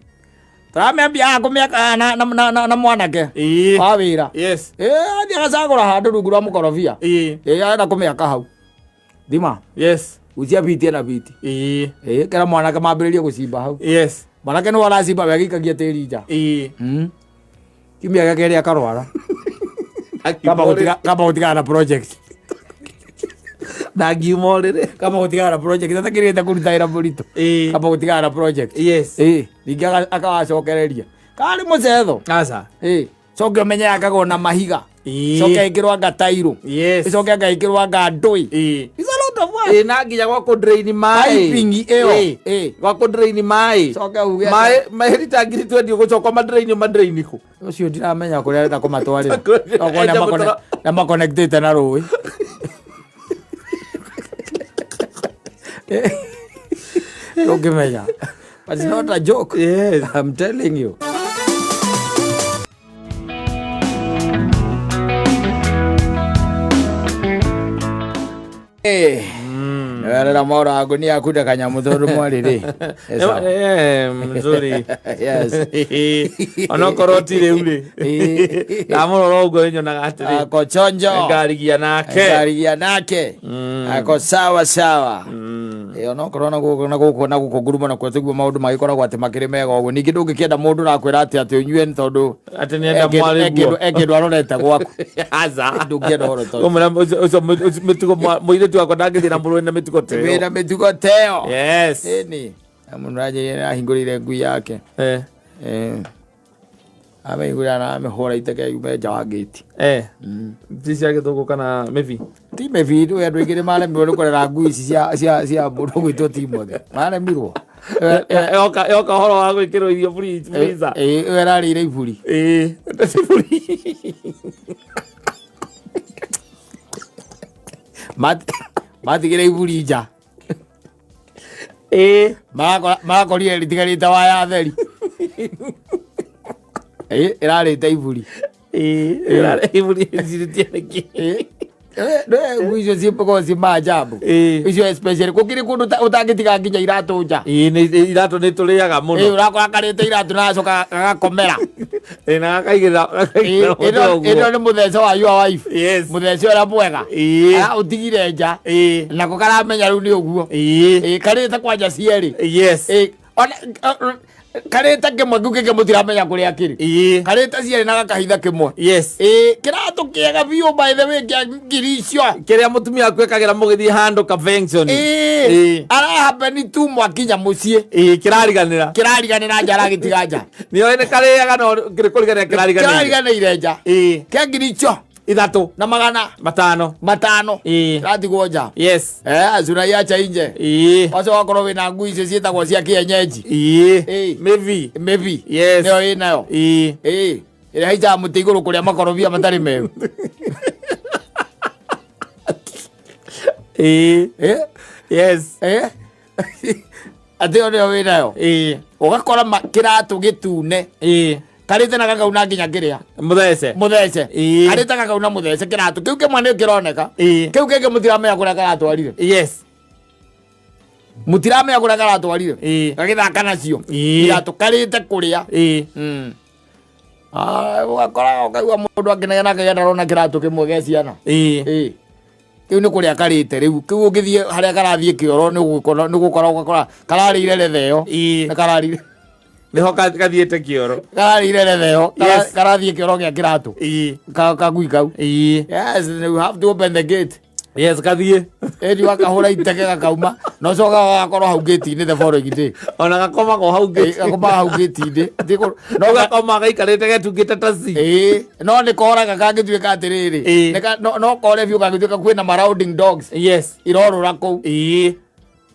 Tũramĩambia haha kũmĩaka na mwanake. Ĩĩ. Wa wĩra. Yes. Ĩĩ athiĩ agacagũra handũ rungu rwa mũkorobia. Ĩĩ. Ĩĩ arenda kũmĩaka hau. Thima. Yes. Gucia biti na biti. Ĩĩ. Ĩĩ kera mwanake mambĩrĩrie gũcimba hau. Yes. Mwanake nĩwe aracimba we agĩikagia tĩri nja. Ĩĩ. Kiumia gĩa kerĩ akarwara. Kamba gũtigana na project. Ndangiuma ũrĩrĩ. Kamba gũtigana na project. Atakĩrĩte kũruta wĩra mũritũ. Ĩĩ. Kamba gũtigana na project. Yes. Ĩĩ. Ningĩ akawacokereria. Karĩ mũcetho. Aca. Ĩĩ. Coke ũmenye yakagwo na mahiga. Ĩĩ. Coke ĩkĩrwo anga tairũ. Yes. Ĩcoke anga ĩkĩrwo anga ndũĩ. Ĩĩ. It's a lot of work. Ĩĩ na nginya gwa kũ drain maĩ. Piping ĩyo. Ĩĩ. Ĩĩ. Gwa kũ drain maĩ. Coke uge atĩ- Maĩ maĩ rita 20,000 ũgũcoka ma drain ma drain kũ. Ũcio ndiramenya kũrĩa arenda kũmatwarĩra. Kũrĩa Okorwo arenda gũtwara- nĩmakonectĩte na rũĩ. Ndũngĩmenya. But it's not a joke. Yes. I'm telling you. Eh. Nĩwerera maũrango nĩ akunda kanyamũ tondũ mwarĩ rĩ. Eh, mzuri. Yes. Onokorwo ti rĩu rĩ. Ĩĩ. Ndamũrora ũguo nĩnyonaga atĩrĩ. Ako chonjo. Ngarigia nake. Ngarigia nake. Ako sawa sawa. Ĩĩ onokorwo na gũkũ na gũkũ na gũkũ ngurumo nakuo tiguo maũndũ magĩkoragwo atĩ makĩrĩ mega ũguo. Ningĩ ndũngĩkĩenda mũndũ ũrakwĩra atĩ atĩ ũnyue nĩ tondũ Atĩ nĩenda mwarĩ guo. e kĩndũ arorete gwaku. Aca. Ndũngĩenda ũhoro ta ũcio. Ũmwĩra ũcio mĩtugo mũirĩtu wakwa ndangĩthiĩ na mũrũĩ na mĩtugo ta ĩyo. Wĩna mĩtugo ta ĩyo. Yes. Ĩni. Na mũndũ aranjĩrire nĩarahingũrĩire ngui yake. Eh. Eh. Amĩhingũrĩra na amĩhũra iteke yume nja wa ngĩti. Eh. Ti cia gĩthũngũ kana mĩbi? Ti mĩbi rĩu andũ aingĩ nĩmaremirwo nĩ kũrera ngui ici cia mũndũ ũgwĩtwo Timothy. Maremirwo. Yoka ũhoro wa gwĩkĩrwo irio freezer. Ĩĩ ĩyo ĩrarĩire iburi. Ĩĩ. Iburi. Matigire iburi nja. Ĩĩ. Marakorire rĩtigarĩte waya theri. Ĩĩ ĩrarĩte iburi. Ĩĩ. Ĩrarĩa iburi ĩcirĩtie nĩkĩ? Ĩĩ. Ngui icio cikoragwo ci maajabu. Ĩĩ. Icio especially gũkĩrĩ kũndũ ũtangĩtiga nginya iratũ nja. Ĩĩ nĩ iratũ nĩ tũrĩaga mũno. Ĩĩ ũrakora karĩte iratũ na agacoka gagakomera. Ĩĩ na gakaigĩrĩra gakaigĩrĩra mũtwe Ĩno ũguo. nĩ mũthece wa your wife. Yes. Mũthece ũrĩa mwega. Ĩĩ. Ũtigire nja. Ĩĩ. Nako karamenya rĩu nĩ ũguo. Ĩĩ. Ĩĩ karĩte kwanja cierĩ. Yes. Ĩĩ ona karĩte kĩmwe kĩu kĩngĩ mũtiramenya kũrĩa kĩrĩ. Ĩĩ. Karĩte cierĩ na gakahitha kĩmwe. Yes. Ĩĩ kĩratũ kĩega biũ by the way kĩa ngiri icio. Kĩrĩa mũtumia waku ekagĩra mũgĩthiĩ handũ convention. Ĩĩ. Ĩĩ. Arahapeni tu mwakinya mũciĩ. Ĩĩ kĩrariganĩra. Kĩrariganĩra nja aragĩtiga nja. Nĩoĩ nĩ karĩaga no kũriganĩra kĩrariganĩire. Kĩrariganĩire nja. Ĩĩ. Kĩa ngiri icio Ithatũ. na magana Matano. matano. Ĩĩ. Kĩratigwo nja. Yes. Azunaiacha nje. Ĩĩ. Wacoka wakorwo wĩna ngui icio ciĩtagwo cia kĩenyenji. Ĩĩ. Ĩĩ. Mĩbi. Mĩbi. Yes. Nĩyo ĩnayo. Ĩĩ. Ĩĩ. Ĩrĩa haicaga mũtĩ igũrũ kũrĩa makorobia matarĩ meru. Ĩĩ. Ĩĩ. Yes. Ĩĩ. Atĩ ĩyo nĩyo wĩnayo. Ĩĩ. Ũgakora kĩratũ gĩtune. Ĩĩ. Karĩte na gakauna nginya kĩrĩa. Mũthece. Mũthece. Ĩĩ. Karĩte gakauna mũthece kĩratũ. Kĩu kĩmwe nĩ kĩroneka. Ĩĩ. Kĩu kĩngĩ mũtiramenya kũrĩa karatwarire. Yes. Mũtiramenya kũrĩa karatwarire. Ĩĩ. Gagĩthaka nacio. Ĩĩ. Iratũ karĩte kũrĩa. Ĩĩ. Ũgakora ũkaigua mũndũ akĩnegena akauga ndarona kĩratũ kĩmwe gĩa ciana. Ĩĩ. Ĩĩ. Kĩu nĩ kũrĩa karĩte rĩu. Kĩu ũngĩthiĩ harĩa karathiĩ kĩoro nĩ ũgũkora ũgakora kararĩire retha ĩyo. Ĩĩ. Nĩ kararĩire. Nĩho kathiĩte kĩoro. Kararĩire retha ĩyo. Yes. Karathiĩ kĩoro gĩa kĩratũ. Ĩĩ. Kagui kau. Ĩĩ. Yes, you have to open the gate. Yes, gathiĩ. Ĩni wakahũra iteke gakauma na ũcoka gagakorwo hau ngĩti-inĩ the following day. Ona gakomaga o hau ngĩti. Gakomaga hau ngĩti-inĩ. No gakoma gaikarĩte getungĩte ta ci. Ĩĩ, no nĩ koraga kangĩtuĩka atĩrĩrĩ. No kore biũ kangĩtuĩka kwĩna marauding dogs. Yes. Irorũra kũu. Ĩĩ.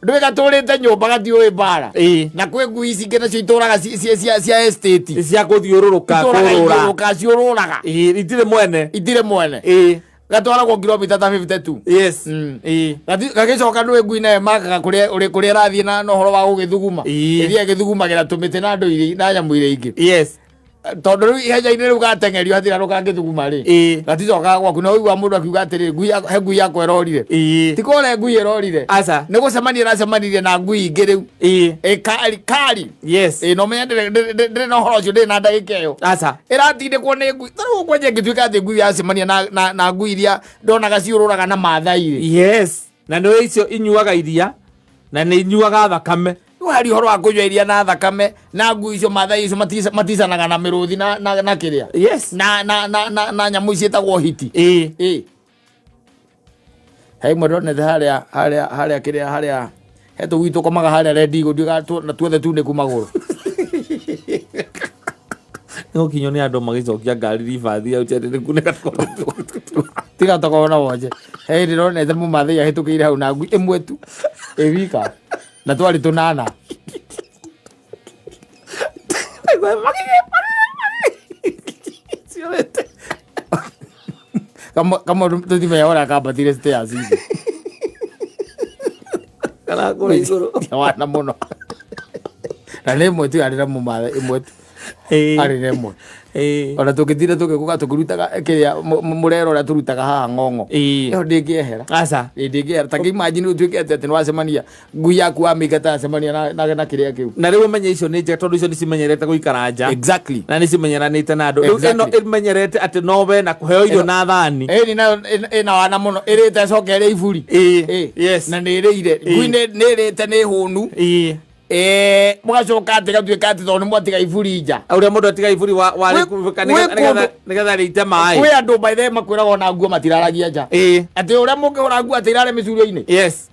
Ndũĩ gatũrĩte nyũmba gatiũĩ mbara. Ĩĩ. Na kwĩ ngui ici ingĩ nacio itũraga cia estate. Cia gũthiũrũrũka Itũraga kũrũra. ithiũrũrũka ciũrũraga. Ĩĩ, itirĩ mwene. Itirĩ mwene. Ĩĩ. Gatwaragwo kilomita ta 52. Yes. Ĩĩ. Gagĩcoka ndũĩ ngui nayo ĩmakaga kũrĩa kũrĩa ĩrathiĩ na ũhoro wa gũgĩthuguma. Ĩĩ. Ĩthiaga ĩgĩthugumagĩra tũmĩtĩ na andũ iria na nyamũ iria ingĩ. Yes. Tondũ rĩu ihenya-inĩ rĩu gateng'erio hatirĩ handũ kangĩthuguma rĩ. Ĩĩ. Gaticokaga gwaku na ũigua mũndũ akiuga atĩrĩrĩ ngui he ngui yakwa ĩrorire. Ĩĩ. Ti kũrĩa ngui ĩrorire. Aca. Nĩ gũcemania ĩracemanirie na ngui ingĩ rĩu. Ĩĩ. Ĩ kari kari. Yes. Ĩ no menya ndĩrĩ na ũhoro ũcio ndĩrĩ na ndagĩka ĩyo. Aca. Ĩratindĩkwo nĩ ngui. Ta rĩu kwanja ĩngĩtuĩka atĩ ngui yacemania na ngui iria ndonaga ciũrũraga na Maathai rĩ. Yes. Na nĩ icio inyuaga iria na nĩ inyuaga thakame. Rĩu hari ũhoro wa kũnyua iria na thakame na ngui icio Maathai icio maticanaga na mĩrũthi na kĩrĩa. Yes. Na nyamũ ici ciĩtagwo hiti. Ĩĩ. Ĩĩ. He imwe ndonete harĩa harĩa harĩa kĩrĩa harĩa he tũgui tũkomaga harĩa Red Eagle ndiũĩ na tuothe tunĩku magũrũ. Nĩgũkinywo nĩ andũ magĩcokia ngari ribathi au tete nĩkunĩka Tiga tokorwo na wonje. He hĩndĩ ndonete mũmathai ahĩtũkĩire hau na ngui ĩmwe tu ĩ wika na twarĩ tũnana. Kamwe tũtimenya ũrĩa kambatire stairs ici. Karakũrĩ igũrũ. Wana mũno. Na nĩ ĩmwe tu yarĩ na mũmathai ĩmwe tu. Arĩ na ĩmwe. Ona tũngĩtinda tũgĩkũga tũkĩrutaga kĩrĩa mũrero ũrĩa tũrutaga haha ng'ong'o. Ĩyo ndĩngĩehera. Aca. Ĩ ndĩngĩehera. Ta imagine ũtuĩke atĩ nĩ wacemania ngui yaku wamĩingata yacemania na kĩrĩa kĩu. Na rĩu ũmenye icio nĩ njega tondũ icio nĩ cimenyerete gũikara nja. Exactly. Na nĩ cimenyeranĩte na andũ. Rĩu ĩno ĩmenyerete atĩ no we na kũheo irio na thani. Ĩni nayo ĩna wana mũno ĩrĩte ĩcoke ĩrĩe iburi. Ĩĩ. Yes. Na nĩ ĩrĩire. Ngui nĩ ĩrĩte nĩ hũnu. Ĩĩ. Mũgacoka atĩ gatuĩka atĩ tondũ nĩ mwatiga iburi nja. Ũrĩa mũndũ atiga iburi nĩgetha rĩite maĩ. Kwĩ andũ by the way makwĩraga ona nguo matiraragia nja. Ĩĩ. Atĩ ũrĩa mũngĩhũra nguo atĩ irare mĩcurio-inĩ. Yes.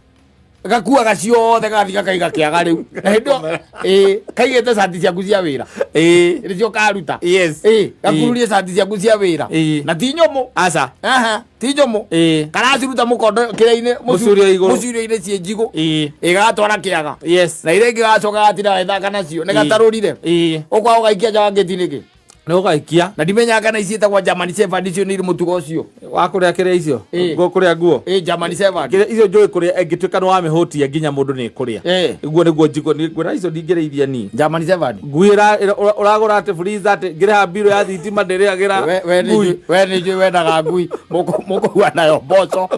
Gakuaga ciothe gagathiĩ gakaiga kĩaga rĩu. Na hĩndĩ ĩyo ĩĩ kaigĩte cati ciaku cia wĩra. Ĩĩ. Nĩcio karuta. Yes. Ĩĩ gakururie cati ciaku cia wĩra. Ĩĩ. Na ti nyũmũ. Aca. Aha, ti nyũmũ. Ĩĩ. Karaciruta mũkondo kĩrĩa-inĩ Mũcurio igũrũ. Mũcurio-inĩ ciĩ njigũ. Ĩĩ. Ĩĩ gagatwara kĩaga. Yes. Na iria ingĩ gacoka gatinda gagĩthaka nacio. Nĩ gatarũrire. Ĩĩ. Ũkwaga ũgaikia nja wa ngĩti nĩkĩ? Nĩ ũgaikia. Na ndimenyaga kana ici ciĩtagwo German Shepherd icio nĩ irĩ mũtugo ũcio. Wa kũrĩa kĩrĩa icio? Ĩĩ. Nguo kũrĩa nguo? Ĩĩ German Shepherd. Kĩrĩa icio njũĩ kũrĩa ĩngĩtuĩka nĩ wamĩhũtia nginya mũndũ nĩ ĩkũrĩa. Ĩĩ. Guo nĩguo njigua ngwĩra icio ndingĩrĩithia niĩ. German Shepherd. Ngui ũragũra atĩ freezer atĩ ngĩrĩha mbirũ ya thitima ndĩrĩagĩra ngui. We nĩ njũĩ wendaga ngui mũkũhua nayo mboco.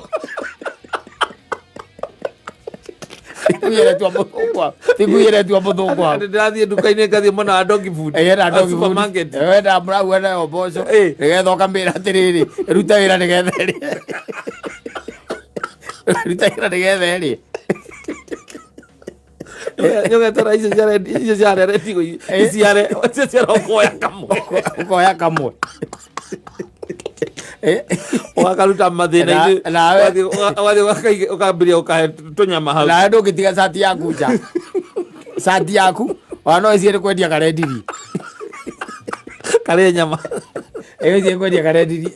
Ngui ĩretua mũthũngũ hau. Ndĩrathiĩ nduka-inĩ ngathiĩ mwena wa dog food. Ĩĩ dog food. Supermarket. Wenda mũrahua nayo mboco. Nĩgetha ũkamĩra atĩrĩrĩ, ruta wĩra nĩgetha ĩrĩe. Ruta wĩra nĩgetha ĩrĩe. Nĩũgetera icio cia red icio cia red iciare icio cia ũkoya kamwe. Ũkoya kamwe. Ũgakaruta mathĩna-inĩ ũgathiĩ ũkambĩrĩria ũkahe tũnyama hau. Nawe ndũngĩtiga cati yaku nja. Cati yaku ona no ĩciĩ nĩ kwendia karendirie. Karĩe nyama. Ĩciĩ kwendia karendirie.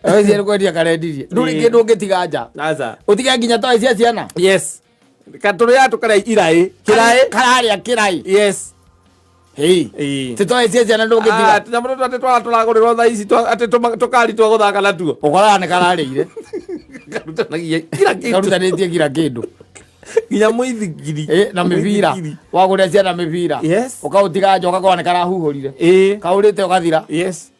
Ĩciĩ nĩ kwendia karendirie. Ndũrĩ kĩndũ ũngĩtiga nja. Aca. Ũtige nginya toy cia ciana. Yes. Katũrĩa tũkarĩa iraĩ. Kĩraĩ. Kararĩa kĩraĩ. Yes. Hei. Titoe cia ciana ndũngĩtiga. Tũnyamũ tũtũ atĩ twara tũragũrĩrwo thaa ici atĩ tũkari twa gũthaka natuo. Ũkoraga nĩ kararĩire. Karutanagia kila kĩndũ. Karutanĩtie kila kĩndũ. Nginya mũithikiri. Na mĩbira. Wagũrĩra ciana mĩbira. Yes. Ũkaũtiga nja ũgakora nĩ karahuhũrire. Kaũrĩte ũgathira. Yes.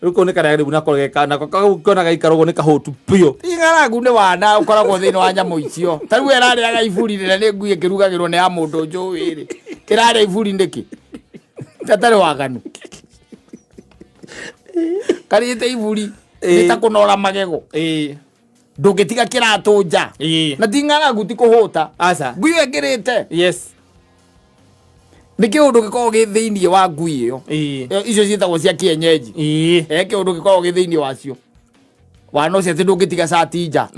Rĩu kau nĩ karĩa rĩu nako geka nako kau gaikara ũguo nĩ kahũtu biũ. Ti ng'aragu nĩ wana ũkoragwo thĩinĩ wa nyamũ icio. Ta rĩu ĩrarĩaga iburi rĩrĩa nĩ ngui ĩkĩrugagĩrwo nĩ ya mũndũ njũĩ rĩ. Ĩrarĩa iburi nĩkĩ? Gatarĩ waganu. Karĩte iburi nĩ ta kũnora magego. Ndũngĩtiga kĩratũ nja. Na ti ng'aragu ti kũhũta. Aca. Ngui ĩyo ĩngĩrĩte. Yes. Nĩ kĩũndũ gĩkoragwo gĩ thĩinĩ wa ngui ĩyo. Icio ciĩtagwo cia kienyeji. He kĩũndũ gĩkoragwo gĩ thĩinĩ wacio. Wana ũcio atĩ ndũngĩtiga cati nja.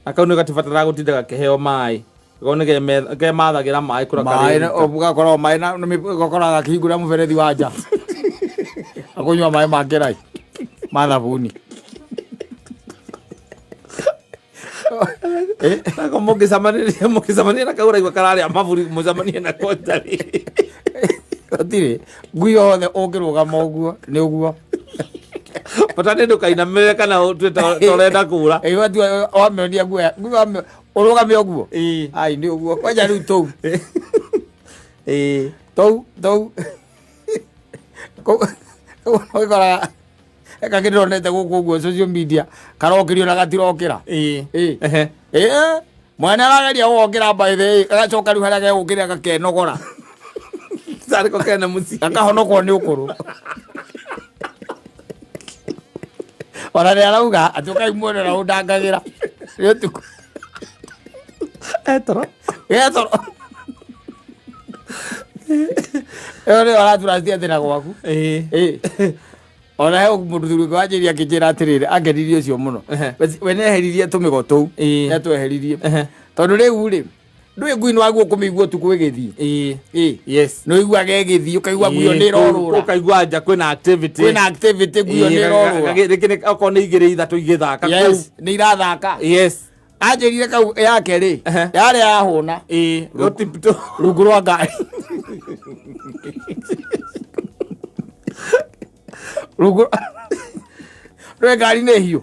Na kau nĩ gatibataraga gũtinda gakĩheo maĩ. Ko nĩ kemathagĩra maĩ kũrĩa Maĩ karĩ. Gakoragwo maĩ na gakoragwo gakĩhingũra mũberethi wa nja. Akũnyua maĩ ma kĩrai. Ma thabuni. Nako mũngĩcemania na kau ũraigua kararĩa maburi mũcemanie nako nja rĩ. Gũtirĩ ngui yothe ũngĩrũgama ũguo nĩ ũguo. Bata nĩ ndũkainamĩrĩre kana ũtue ta ũrenda kũra. Ĩ watua wamĩonia nguo ngui ũrũgame ũguo. Ai nĩ ũguo kwanja rĩu tũu. Tũu tũu. Kũu ũgĩkoraga kangĩ ndĩronete gũkũ ũguo social media karokĩrio na gatirokĩra. Ĩ mwana arageria gũgokĩra by the way gagacoka rĩu harĩa gegũkĩrĩra gakenogora. Tarĩ ko kena mũciĩ. Gakahonokwo nĩ ũkũrũ. Ona nĩ arauga atĩ ũkai muone na ũndangagĩra nĩ ũtukũ. Etoro. Getoro. Ĩyo nĩyo araturacithia atĩ na gwaku. Ĩ. Ona he mũndũ thuri ũngĩ wanjĩrire akĩnjĩra atĩrĩrĩ angenirie ũcio mũno. We nĩeheririe tũmĩgo tũu. Nĩatweheririe. Tondũ rĩu rĩ ndũĩ ngui nĩ waguo kũmĩigua ũtukũ ĩgĩthiĩ. Ĩ. Yes. Nĩ ũiguaga ĩgĩthiĩ ũkaigua ngui ĩyo nĩ ĩrorũra. Ũkaigua nja kwĩna activity. Kwĩna activity ngui ĩyo nĩ ĩrorũra. Rĩngĩ okorwo nĩ igĩrĩ ithatũ igĩthaka kũu. Yes, nĩ irathaka. Yes. Anjĩrire kau yake rĩ yarĩ yahũna. Gũtipto. Rungu rwa ngari. Rungu rwe ngari nĩ hiũ.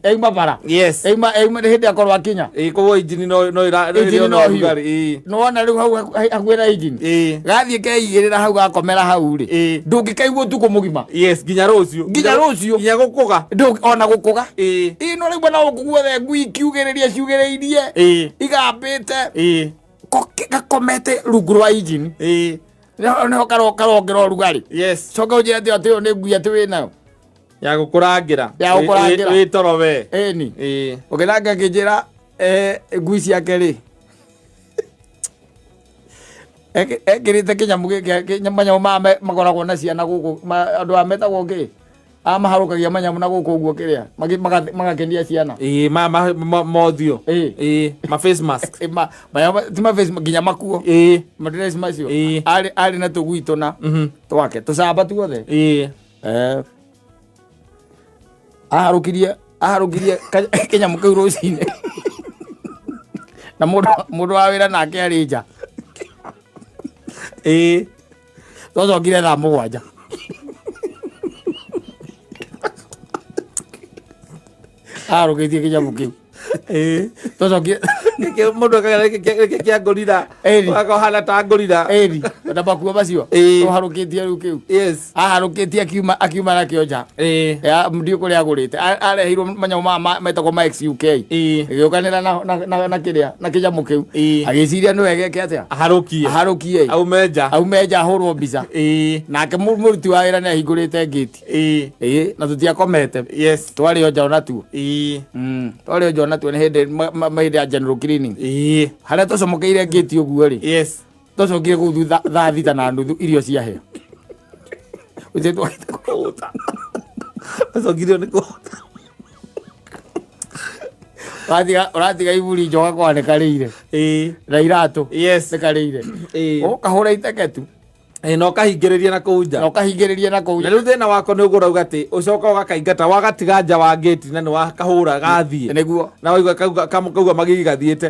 Yauma bara. Yes. Yauma yauma nĩ hĩndĩ akorwo akinya. Koguo injini no no ira Injini no hiũ. hiũ. Nĩwona rĩu hau hakuhĩ na injini. Gathiĩ keigĩrĩra hau gakomera hau rĩ. Ndũngĩkaigua ũtukũ mũgima. Yes, nginya rũciũ. Nginya rũciũ. Nginya gũkũga. Ona gũkũga. Ĩ no rĩu na gũkũ guothe ngui ikiugĩrĩria ciugĩrĩirie. Igambĩte. Gakomete rungu rwa injini. Nĩho karongera ũrugarĩ. Yes. Coka ũnjĩre atĩ atĩ ĩyo nĩ ngui atĩ wĩnayo. Ya gũkũrangĩra. Ya gũkũrangĩra. Wĩ toro we. Ĩni. Ũngĩnanga akĩnjĩra ngui ciake rĩ. Ekĩrĩte kĩnyamũ gĩkĩ manyamũ maya makoragwo na ciana gũkũ andũ aya metagwo kĩ? Aya maharũkagia manyamũ na gũkũ ũguo kĩrĩa magakenia ciana. Ĩ ma mothiũ. Ĩ ma face mask. Ti ma face nginya makuo. Madress macio. Arĩ na tũgui tũna twake tũcamba tuothe. Aharũkirie kĩnyamũ kĩu rũcinĩ. Na mũndũ wa wĩra nake arĩ nja. Twacokire thaa 7. Aharũkĩtie kĩnyamũ kĩu. Twacokire Mũndũ akagera gĩkĩ kĩa ngorira. Ũgakora ta ngorira. Ĩni. Na makuo macio. Tũharũkĩtie rĩu kĩu. Yes. Aharũkĩtie akiuma nakĩo nja. Ya ndiũ kũrĩa agũrĩte. Areheirwo manyamũ maya metagwo ma XUK. Ĩgĩũkanĩra na kĩrĩa na kĩnyamũ kĩu. Agĩciria nĩ wega eke atĩa? Aharũkie. Aharũkie. Aume nja. Aume nja ahũrwo mbica. Nake mũruti wa wĩra nĩ ahingũrĩte ngĩti. Na tũtiakomete. Yes. Twarĩ o nja ona tuo. Twarĩ o nja ona tuo nĩ hĩndĩ hĩndĩ ya general cleaning. Harĩa tũcomokeire ngĩti ũguo rĩ. Yes. Twacokire kũu thutha thaa 6:30 irio ciahĩa. Ũcio twagĩte kũhũta. Wacokire nĩ kũhũta. Ũratiga iburi nja ũgakora nĩ karĩire. Na iratũ. Yes. Nĩ karĩire. Ũkahũra iteke tu. Na ũkahingĩrĩria na kũu nja. Na ũkahingĩrĩria na kũu nja. Na rĩu thĩna wako nĩ ũguo ũrauga atĩ ũcoka ũgakaingata wagatiga nja wa ngĩti na nĩ wakahũra gathiĩ. Nĩguo. Na waigua kaugua magigi gathiĩte.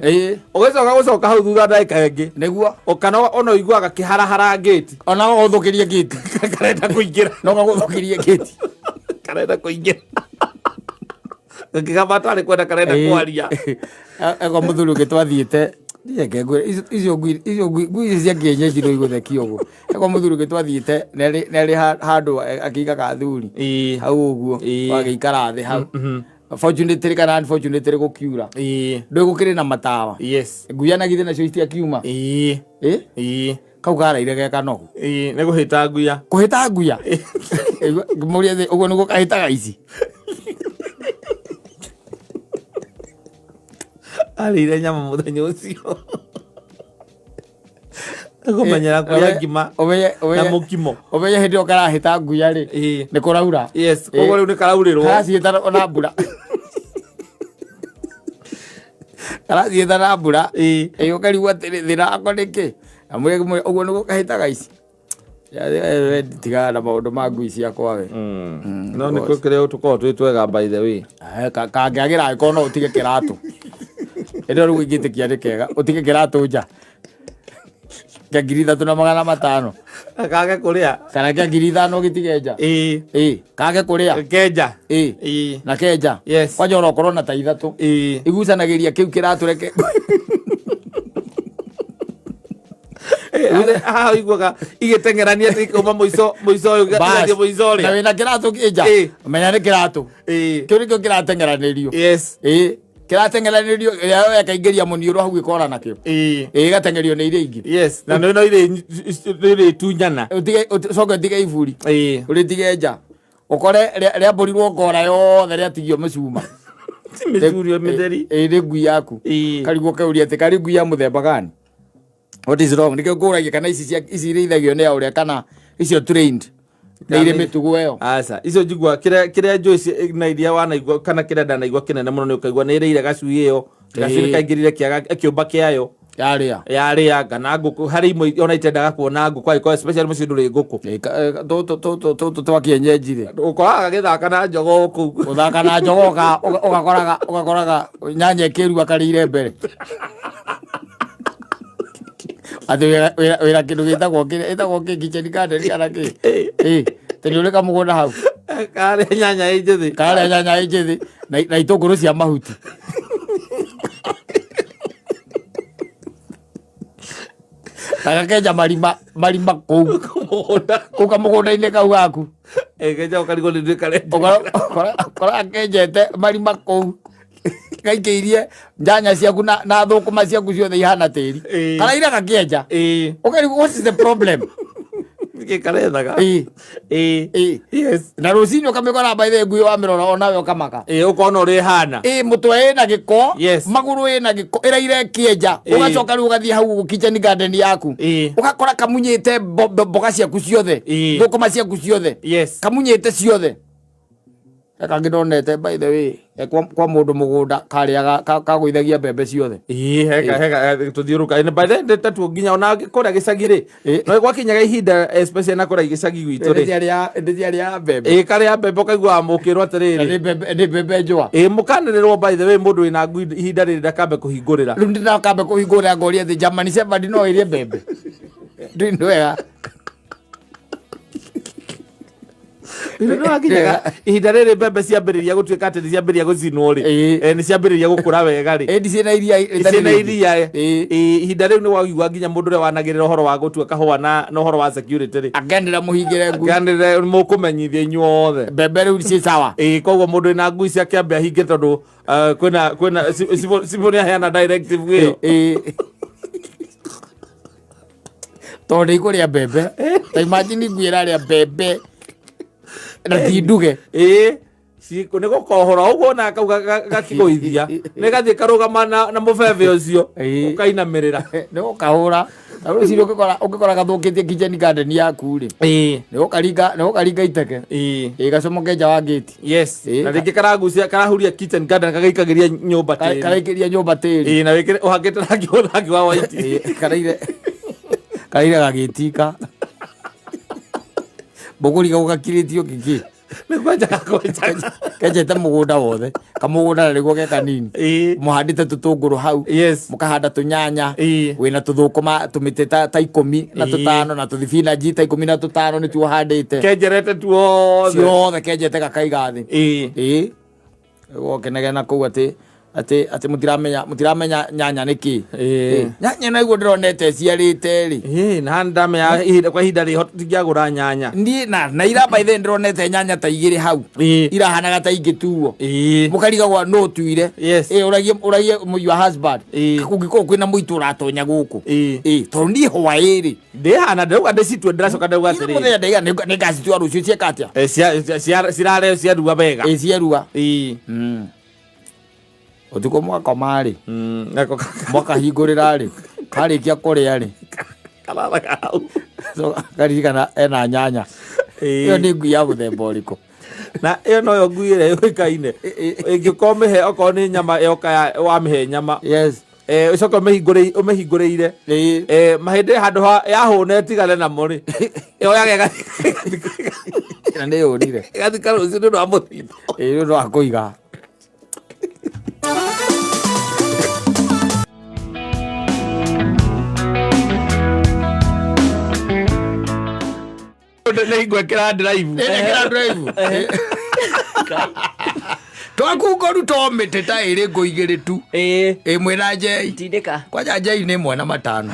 Ũgĩcoka gũcoka hau thutha ndagĩka ĩngĩ. Nĩguo. Kana ona ũiguaga gakĩharahara ngĩti. Ona gagũthũkĩrie ngĩti. Karenda kũingĩra. No gagũthũkĩrie ngĩti. Karenda kũingĩra. Gakĩgamba atarĩ kwenda karenda kwaria. Ego mũthuri ũngĩ twathiĩte reke ngwĩre icio ngui icio ngui ngui icio cia kienyeji no igũthekia ũguo. Ego mũthuri ũngĩ twathiĩte nĩ arĩ handũ akĩigaga athuri. Hau ũguo twagĩikara thĩ hau. Fortunately kana unfortunately gũkiura. Ndũĩ gũkĩrĩ na matawa. Yes. Nguya na githĩ nacio itiakiuma. Kau karaire ge kanogu. Nĩ kũhĩta nguya. Kũhĩta nguya. Ngĩmũria thĩ ũguo nĩguo kahĩtaga ici. Arĩire nyama mũthenya ũcio. Kũmenyera kũrĩa ngima Ũmenye na mũkimo. Ũmenye hĩndĩ ĩyo karahĩta nguya rĩ, nĩ kũraura. Yes, koguo rĩu nĩ karaurĩrwo. Karaciĩta ona mbura. Karaciĩta na mbura. Ĩ, ũkarigwo atĩrĩ, thĩna wakwa nĩ kĩ? Na mwĩre ũguo nĩguo kahĩtaga ici. Ya, tigana na maũndũ ma ngui ciakwa we. No nĩ kũrĩa tũkoragwo twĩ twega, by the way. Kangĩagĩra angĩkorwo no ũtige kĩratũ. Ĩno rĩu ingĩtĩkia nĩ kega, ũtige kĩratũ nja kĩa 3500. Kage kũrĩa. Kana kĩa 5000 ũgĩtige nja. Ĩ, kage kũrĩa. Kenja. Ĩ, na kenja. Kwanja ona ũkorwo na ta ithatũ igucanagĩria kĩu kĩratũ, reke. Haha ũiguaga igĩteng'erania atĩ ikauma mũico mũico ũyũ, Bas. igathiĩ mũico Na ũrĩa. wĩna kĩratũ kĩ nja, menya nĩ kĩratũ kĩu nĩkĩo kĩrateng'eranĩrio. Ĩ, kĩrateng'eranĩrio, ĩrĩa yoya ĩkaingĩria mũniũrũ hau ĩkora nakĩo. Ĩ, ĩgateng'erio nĩ iria ingĩ. Yes, na nĩ no irĩ tunyana. Ũtige, ũcoke ũtige iburi, ũrĩtige nja, ũkore rĩambũrirwo ngora yothe, rĩatigio mĩcuma. Ti mĩcurio mĩtheri. Ĩ, nĩ ngui yaku. Karigwo kauria atĩ karĩ ngui ya mũthemba gani? What is wrong? Nĩkĩo ngũragia kana ici ici irĩithagio nĩ a ũrĩa, kana icio trained nĩ irĩ mĩtugo ĩyo. Aca, icio njigua kĩrĩa njũĩ na iria wanaigua kana kĩrĩa ndanaigua kĩnene mũno nĩ ũkaigua nĩ ĩrĩire gacui, ĩyo gacui nĩ kaingĩrire kĩaga kĩũmba kĩayo. Yarĩa. Yarĩa kana ngũkũ, harĩ imwe ona itendaga kuona ngũkũ angĩkorwo especially mũciĩ ndũrĩ ngũkũ. Ĩ, tũtũ twa kienyeji rĩ, ũkoraga gagĩthaka na njogoo kũu. Gũthaka na njogoo, ũgakoraga nyanya ĩkĩrua karĩire mbere atĩ wĩra kĩndũ gĩtagwo kĩrĩa ĩtagwo kĩ, kitchen garden kana kĩ. Ĩ, tondũ ũrĩ kamũgũnda hau. Karĩa nyanya ĩ njĩthĩ. Karĩa nyanya ĩ njĩthĩ na itũngũrũ cia mahuti. Na gakenja marima marima kũu mũgũnda. Kũu kamũgũnda-inĩ kau gaku. Ĩkenja ũkarigwo nĩ nduĩka renda. Ũkora kenjete marima kũu, gaikĩirie nyanya ciaku na thũkũma ciaku ciothe ihana tĩri. Karaira gakĩenja. Ũkarigwo what is the problem. Nĩkĩ karethaga? Na rũcinĩ ũkamĩkora, by the way, ngui wamĩrora onawe ũkamaka. Ĩ, ũkona ũrĩa ĩhana. Ĩ, mũtwe ĩna gĩko, magũrũ ĩna gĩko, ĩraire ĩkĩenja. Ũgacoka rĩu ũgathiĩ hau ũguo kitchen garden yaku, ũgakora kamunyĩte mboga ciaku ciothe, thũkũma ciaku ciothe. Kamunyĩte ciothe. Kangĩ ndonete, by the way, kwa mũndũ mũgũnda karĩaga kagũithagia mbembe ciothe. Ĩĩ, heka heka tũthiũrũka. By the way, tatuo nginya ona kũrĩa gĩcagi rĩ, no gwakinyaga ihinda, especially na kũrĩa gĩcagi gwitũ rĩ, Ĩndĩ ciarĩaga mbembe. Ĩ, karĩa mbembe ũkaiguaga mũkĩrwo Na atĩrĩrĩ, nĩ mbembe njũa. Ĩ, mũkanĩrĩrwo, by the way, mũndũ wĩna ngui ihinda rĩrĩ ndakambe kũhingũrĩra. Rĩu ndĩrakambe kũhingũrĩra, ngoria atĩ German Shepherd no ĩrĩe mbembe? Ndĩ nĩ wega. Rĩu nĩwakinyaga ihinda rĩrĩ mbembe ciambĩrĩria gũtuĩka atĩ nĩ ciambĩrĩria gũcinwo rĩ, nĩ ciambĩrĩria gũkũra wega rĩ, Ĩndi ciĩna iria rĩtarĩ ciĩna rĩingĩ. iria. Ihinda rĩu nĩ waigua nginya mũndũ ũrĩa wanagĩrĩra ũhoro wa gũtua kahũa na ũhoro wa security rĩ, Akenera mũhingĩre ngui. Kanĩrĩre mũkũmenyithia inyuothe. Mbembe rĩu ciĩ sawa. Ĩ, koguo mũndũ wĩna ngui ciake ambe ahinge tondũ kwĩna cibũ nĩ aheana directive ĩyo. Ĩ. Tondũ nĩ ikũrĩa mbembe, ta imagine ngui ĩrarĩa mbembe na ti nduge. Ĩ, nĩ gũkohora ũguo na kau gakĩgũithia nĩ gathiĩ karũgama na mũbebe ũcio, ũkainamĩrĩra. Nĩ gũkahũra na rũcinĩ ũngĩkora gathũkĩtie kitchen garden yaku rĩ, nĩ gũkaringa iteke. Ĩ, gacomoke nja wa gate. Na rĩngĩ karagucia, karahuria kitchen garden gagaikagĩria nyũmba tĩri. Karaikĩria nyũmba tĩri. Ĩ, na wĩkĩre ũhakĩte rangi wa white. Ĩ, karaire gagĩtika mbũgũri gau gakirĩtio kĩkĩ. Nĩ kwenjaga kwenjaga. Kenjete mũgũnda wothe, kamũgũnda na nĩguo ge kanini. Mũhandĩte tũtũngũrũ hau, mũkahanda tũnyanya, wĩna tũthũkũma tũmĩtĩ ta ikũmi na tũtano na tũthibinanji ta 15 nĩtuo ũhandĩte. Kenjerete tuothe. Ciothe kenjete gakaiga thĩ. Ĩ, gũkenegena kũu atĩ mũtiramenya nyanya nĩ kĩ. Nyanya naguo ndĩronete ĩciarĩte rĩ. Ĩ, na ndamenya ihinda kwa ihinda rĩho tũtingĩagũra nyanya. Niĩ na ira, by the way, ndĩronete nyanya ta igĩrĩ hau irahanaga ta ingĩtuo. Mũkarigagwo no tuire. Ĩ, ũragie your husband, kũngĩkorwo kwĩna mũitũ ũratonya gũkũ. Ĩ, tondũ niĩ hwaĩ rĩ, Ndĩhana ndauga ndĩcitue, ndĩracoka ndauga ira atĩrĩrĩ, mũthenya ndaiga nĩngacitua rũciũ, cieka atĩa? Cirare ciarua wega. Ĩ, cierua. Ũtukũ mwakoma rĩ, Nako mwakahingũrĩra rĩ, karĩkia kũrĩa rĩ, Kararaga hau. So, karirikana ena nyanya. Ĩyo nĩ ngui ya mũthemba ũrĩkũ? Na ĩyo noyo ngui ĩrĩa yũĩkaine ĩngĩkorwo mĩhe okorwo nĩ nyama yoka wamĩhe nyama. Yes. Ũcoke ũmĩhingũrĩire. Ĩĩ. Mahĩndĩ handũ ha yahũna ĩtigane namo rĩ, yoyaga Na nĩ yũrire. ĩgathika rũciũ nĩ ũndũ wa mũthithũ. Ĩĩ, nĩ ũndũ wa kũiga. Nĩ ngwĩkĩra drive. Ĩkĩra drive. Twaku ngoru to mĩtĩ ta ĩrĩ ngũ igĩrĩ tu. Ĩĩ. Ĩmwe na njei. Tindĩka. Kwanja njei nĩ ĩmwe na matano.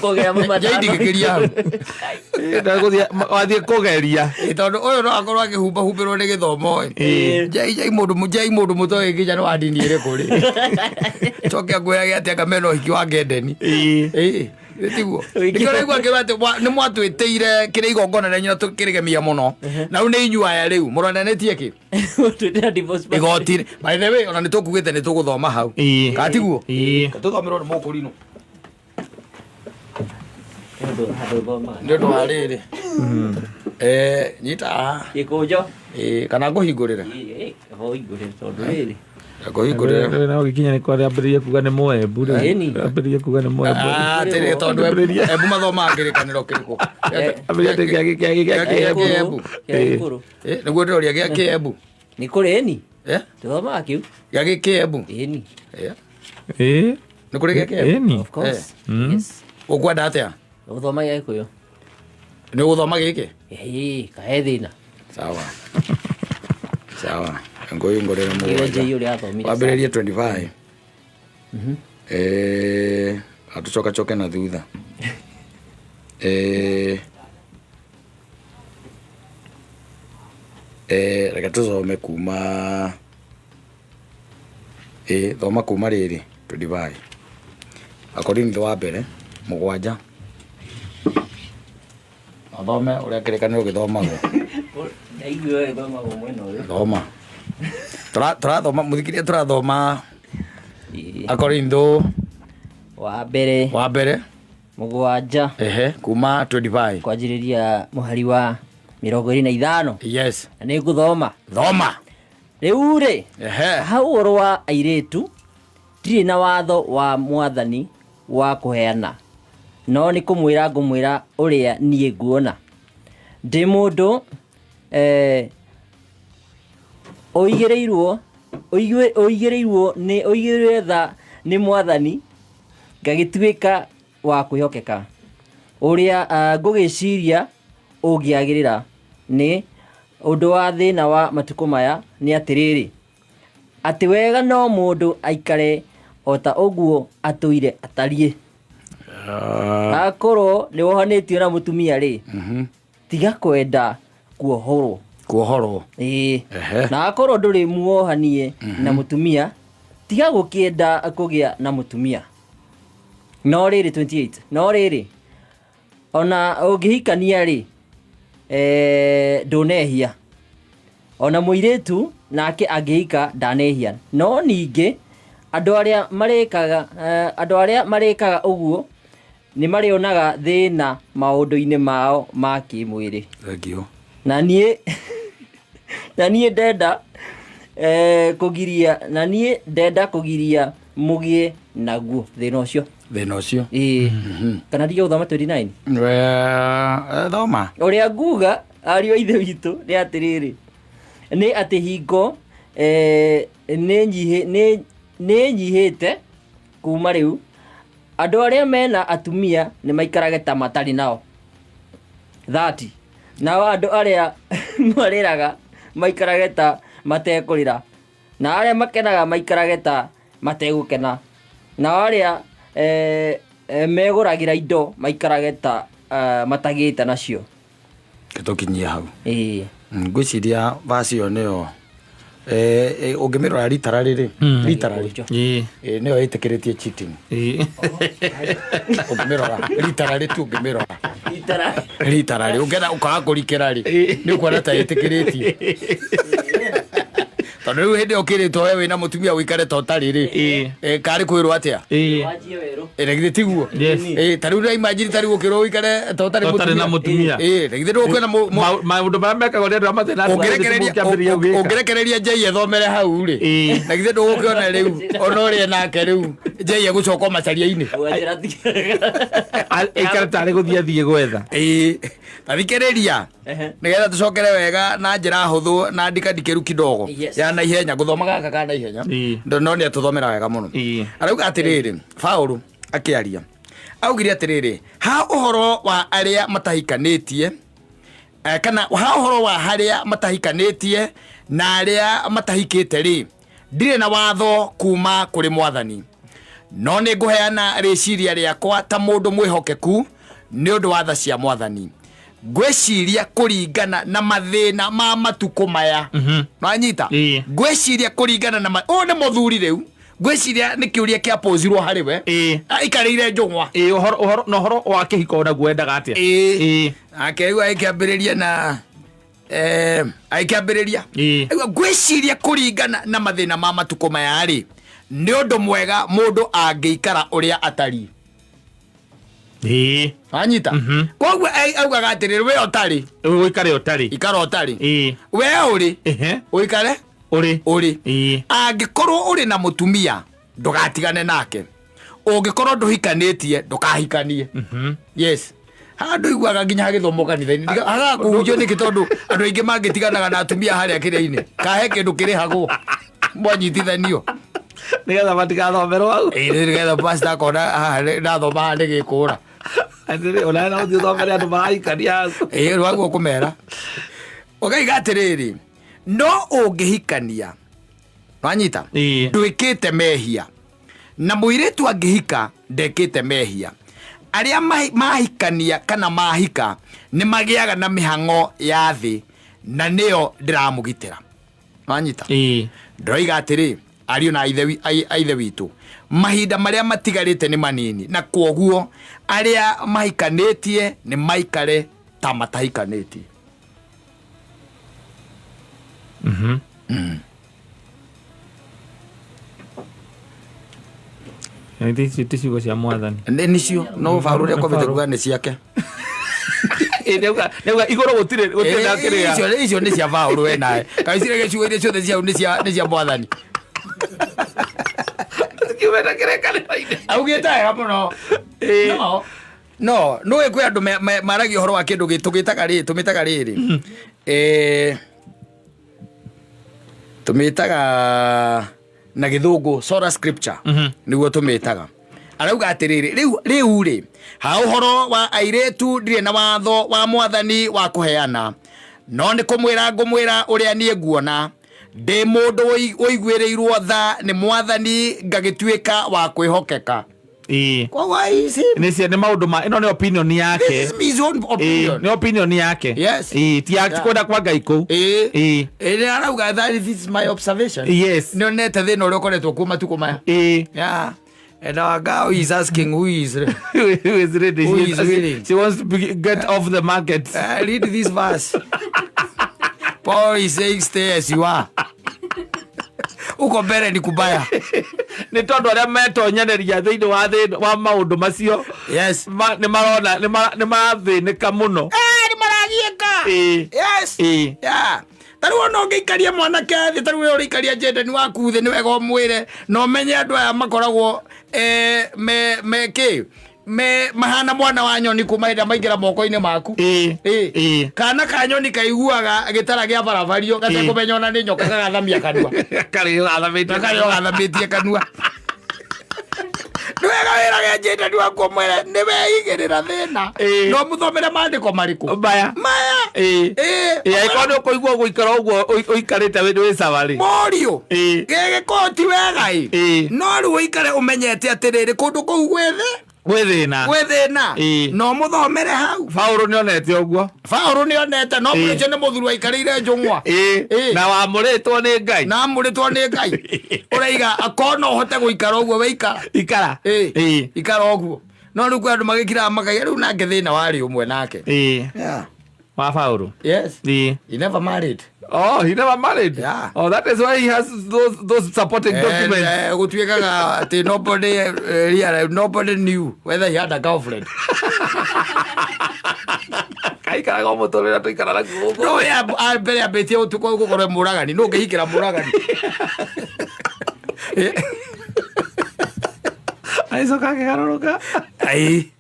Kũgĩa mu Njei matano. ndingĩkĩria hau. Ndagũthiĩ wathiĩ kũgeria. Ĩ, tondũ ũyũ no akorwo akĩhumbahumbĩrwo nĩ gĩthomo ĩ. Njei njei mũndũ njei mũndũ mũtoĩ nginya nĩ wa ndini ĩrĩkũ rĩ. Coke angwĩrage atĩ anga mena ũhiki wa ngendeni. Ĩ, nĩ tiguo. Nĩkĩo ũraigua ngĩrwo atĩ nĩ mwatwĩtĩire kĩrĩa igongona rĩanyu na tũkĩrĩgemia mũno. Na rĩu nĩ inyuĩ aya rĩu mũronanĩtie kĩ? Twĩtĩra divorce party. Igoti. By the way, ona nĩ tũkugĩte nĩ tũgũthoma hau. Ĩĩ. Kana tiguo? Ĩĩ. Tũthomerwo nĩ mũkũrinũ. Handũ thomaga. Nĩ ũndũ wa rĩrĩ. Nyita haha. Gĩkũnjo. Ĩ, kana ngũhingũrĩre? Ĩĩ, hingũrĩre tondũ rĩrĩ. Ngũhingũrĩre. Na ũgĩkinya nĩ kwambĩrĩria kuga nĩ mũembu rĩ. Ĩni. Ambĩrĩria kuga nĩ mũembu. Ah, atĩrĩ tondũ embu mathomaga kĩrĩkanĩro kĩrĩkũ? Ambĩrĩria atĩ gĩa gĩa gĩa Gĩa kĩembu. kĩembu. Kĩa gĩkũrũ. Ĩ, nĩguo ndĩroria gĩa kĩembu. Nĩ kũrĩ ĩni. Eh? Tũthomaga kĩu. Gĩa gĩkĩembu. Ĩni. Eh? Ĩĩ. Nĩ kũrĩ gĩa kĩembu? Ĩni. Of course. Yes. Ũkwenda atĩa? Gũthoma gĩa gĩkũyũ. Nĩ ũgũthoma gĩkĩ? Ĩĩ, kahe thĩna. Sawa. Sawa. Ngũhingũrĩre Kĩwe mũgwanja. njei ũrĩa athomire. Wambĩrĩrie 25. Atucokacoke na thutha. Reke tũthome kuma thoma kuma rĩrĩ 25. Akorintho wa mbere mũgwanja. Athome ũrĩa kĩrĩkanĩro gĩthomagwo. Ndaigua gĩthomagwo mwena ũyũ. Thoma. Tũrathoma mũthikĩria tũrathoma Ĩĩ. Akorintho Wa mbere wa mbere mũgwanja ehe kuma 25. kwanjĩrĩria mũhari wa 25. Yes. Na nĩ ngũthoma. Thoma. Rĩu rĩ, Ehe. ha ũhoro wa airĩtu ndirĩ na watho wa mwathani wa kũheana, no nĩ kũmwĩra ngũmwĩra ũrĩa niĩ nguona. Ndĩ mũndũ ũigĩrĩirwo nĩ ũigĩrĩirwo tha nĩ mwathani ngagĩtuĩka wa kwĩhokeka. Ũrĩa ngũgĩciria ũngĩagĩrĩra nĩ ũndũ wa thĩna wa matukũ maya nĩ atĩrĩrĩ, atĩ wega no mũndũ aikare o ta ũguo atũire atariĩ. Akorwo nĩ wohanĩtio na mũtumia rĩ, tiga kwenda kuohorwo. Kuohorwo. Ĩĩ. Ehe. Na akorwo ndũrĩ muohanie na mũtumia, tiga gũkĩenda kũgĩa na mũtumia. No rĩrĩ 28. No rĩrĩ, ona ũngĩhikania rĩ, ndũnehia. Ona mũirĩtu nake angĩhika ndanehia. No ningĩ andũ arĩa marĩkaga ũguo nĩ marĩonaga thĩna maũndũ-inĩ mao ma kĩmwĩrĩ. Thank you. Na niĩ ndenda kũgiria, na niĩ ndenda kũgiria mũgĩe naguo thĩna ũcio. Thĩna ũcio. Ĩĩ. Kana ndige gũthoma 29. Thoma. Ũrĩa nguga ariũ a ithe witũ nĩ atĩrĩrĩ, nĩ atĩ hingo nĩ nyihĩte kuma rĩu, andũ arĩa mena atumia nĩ maikarage ta matarĩ nao. 30. Nao andũ arĩa marĩraga maikarage ta matekũrĩra, na arĩa makenaga maikarage ta mategũkena, nao arĩa megũragĩra indo maikarage ta matagĩte nacio. Tũkinyie hau. Ĩĩ. Ngwĩciria verse ĩyo nĩyo ũngĩmĩrora literally rĩ, literally. Ĩĩ. Nĩyo ĩtĩkĩrĩtie cheating. Ĩĩ. Ũngĩmĩrora literally tu ũngĩmĩrora. Literally. Literally ũngĩenda ũkaga kũrikĩra rĩ, nĩ ũkuona ta ĩtĩkĩrĩtie. Tondũ rĩu hĩndĩ ĩyo ũkĩrĩtwo we wĩna mũtumia ũikare ta ũtarĩ rĩ. Karĩ kwĩrwo atĩa? Wanjie werũ. Na githĩ tiguo? Yes. Ta rĩu imagine ta rĩu ũkĩrwo ũikare ta ũtarĩ Ta ũtarĩ na mũtumia. Na githĩ ndũgũkĩona Maũndũ marĩa mekagwo nĩ andũ arĩa matarĩ na ũngĩrekereria mũkĩambĩrĩria gwĩka. Ũngĩrekereria njei ethomere hau rĩ, na githĩ ndũgũkĩona rĩu ona ũrĩa nake rĩu njei egũcoka o macaria-inĩ. Wanjĩra Aikare tarĩ gũthiĩ athiĩ gwetha. Ĩĩ, ta thikĩrĩria, nĩgetha tũcokere wega na njĩra hũthũ na ndikandikĩru kidogo ya na ihenya gũthoma gaka ka na ihenya. No nĩ atũthomera wega mũno. Arauga atĩrĩrĩ, Paũlũ akĩaria augire atĩrĩrĩ, ha ũhoro wa arĩa matahikanĩtie, kana ha ũhoro wa harĩa matahikanĩtie na arĩa matahikĩte rĩ, ndirĩ na watho kuma kũrĩ Mwathani, no nĩ ngũheana rĩciria rĩakwa ta mũndũ mwĩhokeku nĩ ũndũ wa tha cia Mwathani. Ngwĩciria kũringana na mathĩna ma matukũ maya. Nwanyita? Ngwĩciria kũringana na ũyũ nĩ mũthuri rĩu, ngwĩciria nĩ kĩũria kĩa pozirwo harĩ we. Aikarĩire njũng'wa. Ĩĩ, ũhoro ũhoro na ũhoro wa kĩhiko naguo wendaga atĩa? Nake rĩu agĩkĩambĩrĩria na agĩkĩambĩrĩria. Rĩu ngwĩciria kũringana na mathĩna ma matukũ maya rĩ, nĩ ũndũ mwega mũndũ angĩikara ũrĩa atariĩ. Wanyita? Koguo augaga atĩrĩrĩ, we ũtarĩ, Ũikare ũtarĩ. Ikara ũtarĩ. We ũrĩ, ũikare ũrĩ. Ũrĩ. Angĩkorwo ũrĩ na mũtumia, ndũgatigane nake. Ũngĩkorwo ndũhikanĩtie, ndũkahikanie. Yes, haha ndũiguaga nginya hagĩthomwo kanitha-inĩ. Hagaga kũhunjio nĩkĩ? Tondũ andũ aingĩ mangĩtiganaga na atumia harĩa kĩrĩa-inĩ, kahe kĩndũ kĩrĩhagwo mwanyitithanio. Nĩgetha matigathomerwo hau. Ĩĩ, nĩgetha pastor akona haha ndathoma haha nĩ gĩkũra. Atĩrĩ, ona no ũthiĩ ũthomere andũ marahikania hau. Ĩĩ, waguo kũmera ũkaiga atĩrĩrĩ, no ũngĩhikania, wanyita, ndwĩkĩte mehia, na mũirĩtu angĩhika ndekĩte mehia. Arĩa mahikania kana mahika nĩ magĩaga na mĩhang'o ya thĩ, na nĩyo ndĩramũgitĩra. Wanyita? Ndĩroiga atĩrĩ, ariũ na a ithe witũ, mahinda marĩa matigarĩte nĩ manini, na kwoguo arĩa mahikanĩtie nĩ maikare ta matahikanĩtie. Ici ti ciugo cia Mwathani. Nĩ nĩcio, no Paũlũ ũrĩa kwambĩte kuga nĩ ciake. Ĩ, nĩauga igũrũ gũtirĩ na kĩrĩa. Icio nĩ cia Paũlũ we nawe kaicire gĩcigo iria ciothe ciau nĩ cia Mwathani. Kiumĩte kĩrĩkanĩro-inĩ. Augĩte wega mũno. No nĩũĩ kwĩ andũ maragia ũhoro wa kĩndũ tũgĩtaga rĩ, tũmĩtaga rĩrĩ, tũmĩtaga na gĩthũngũ sola scripture, nĩguo tũmĩtaga. Arauga atĩrĩrĩ, rĩu rĩ, ha ũhoro wa airĩtu, ndirĩ na watho wa Mwathani wa kũheana, no nĩ kũmwĩra ngũmwĩra ũrĩa niĩ nguona ndĩ mũndũ ũiguĩrĩirwo tha nĩ Mwathani, ngagĩtuĩka wa kwĩhokeka. Koguo ici Nĩ maũndũ ma ĩno nĩ opinion yake. This is his own opinion. Nĩ opinion yake. Yes. Ti ya kwenda kwa Ngai kũu. Ĩĩ, arauga that this is my observation. Nĩonete thĩna ũrĩa ũkoretwo kuo matukũ maya. Yeah. And our girl is asking who is Who is ready? Who is willing? She wants to get off the market. Read this verse. Paul is saying stay as you are. Uko mbere ni kubaya. Nĩ tondũ arĩa metonyanĩria thĩinĩ wa thĩna wa maũndũ macio nĩ marona nĩ marathĩnĩka mũno. Nĩ maragiĩka. Yes. Yeah. Ta rĩu ona ũngĩikaria mwanake thĩ, ta rĩu we ũrĩikaria Jayden waku thĩ, nĩ wega ũmwĩre na ũmenye andũ aya makoragwo me kĩ me mahana mwana wa nyoni kuma hĩndĩ ĩrĩa maingĩra moko-inĩ maku. Kana ka nyoni kaiguaga gĩtara gĩa barabario gatekũmenya ona nĩ nyoka, gagathamia kanua. Karĩ gathamĩtie. Karĩ gathamĩtie kanua. Nĩ wega wĩrage Jayden waku ũmwĩre nĩ weigĩrĩra thĩna. No mũthomere maandĩko marĩkũ? Maya. Maya. Angĩkorwo nĩ ũkũigua gũikara ũguo ũikarĩte wĩ sawa rĩ. Mũriũ. Gĩgĩkorwo ti wega ĩ. No rĩu ũikare ũmenyete atĩrĩrĩ, kũndũ kũu gwĩ thĩ. Gwĩ thĩna. Gwĩ thĩna. No mũthomere hau. Paũlũ nĩonete ũguo. Paũlũ nĩonete, no mũrĩ ũcio nĩ mũthuri waikarĩire njũng'wa. Na wamũrĩtwo nĩ Ngai. Na wamũrĩtwo nĩ Ngai. Ũraiga akorwo no ũhote gũikara ũguo we ikara. Ikara. Ikara ũguo. No rĩu kwĩ andũ magĩkiraga makaiga rĩu nake thĩna warĩ ũmwe nake. Wa Paũlũ. Yes. He never married. Oh, he never married. Yeah. Oh, that is why he has those supporting documents. Gũtuĩkaga atĩ nobody, realized, nobody knew whether he had a girlfriend. Kaikaraga o mũtũrĩre tũikaraga guoko. No we mbere ambĩtie ũtukũ gũkorwo mũragani, no ũngĩhikĩra mũragani. Agĩcoka akĩgarũrũka. Ai.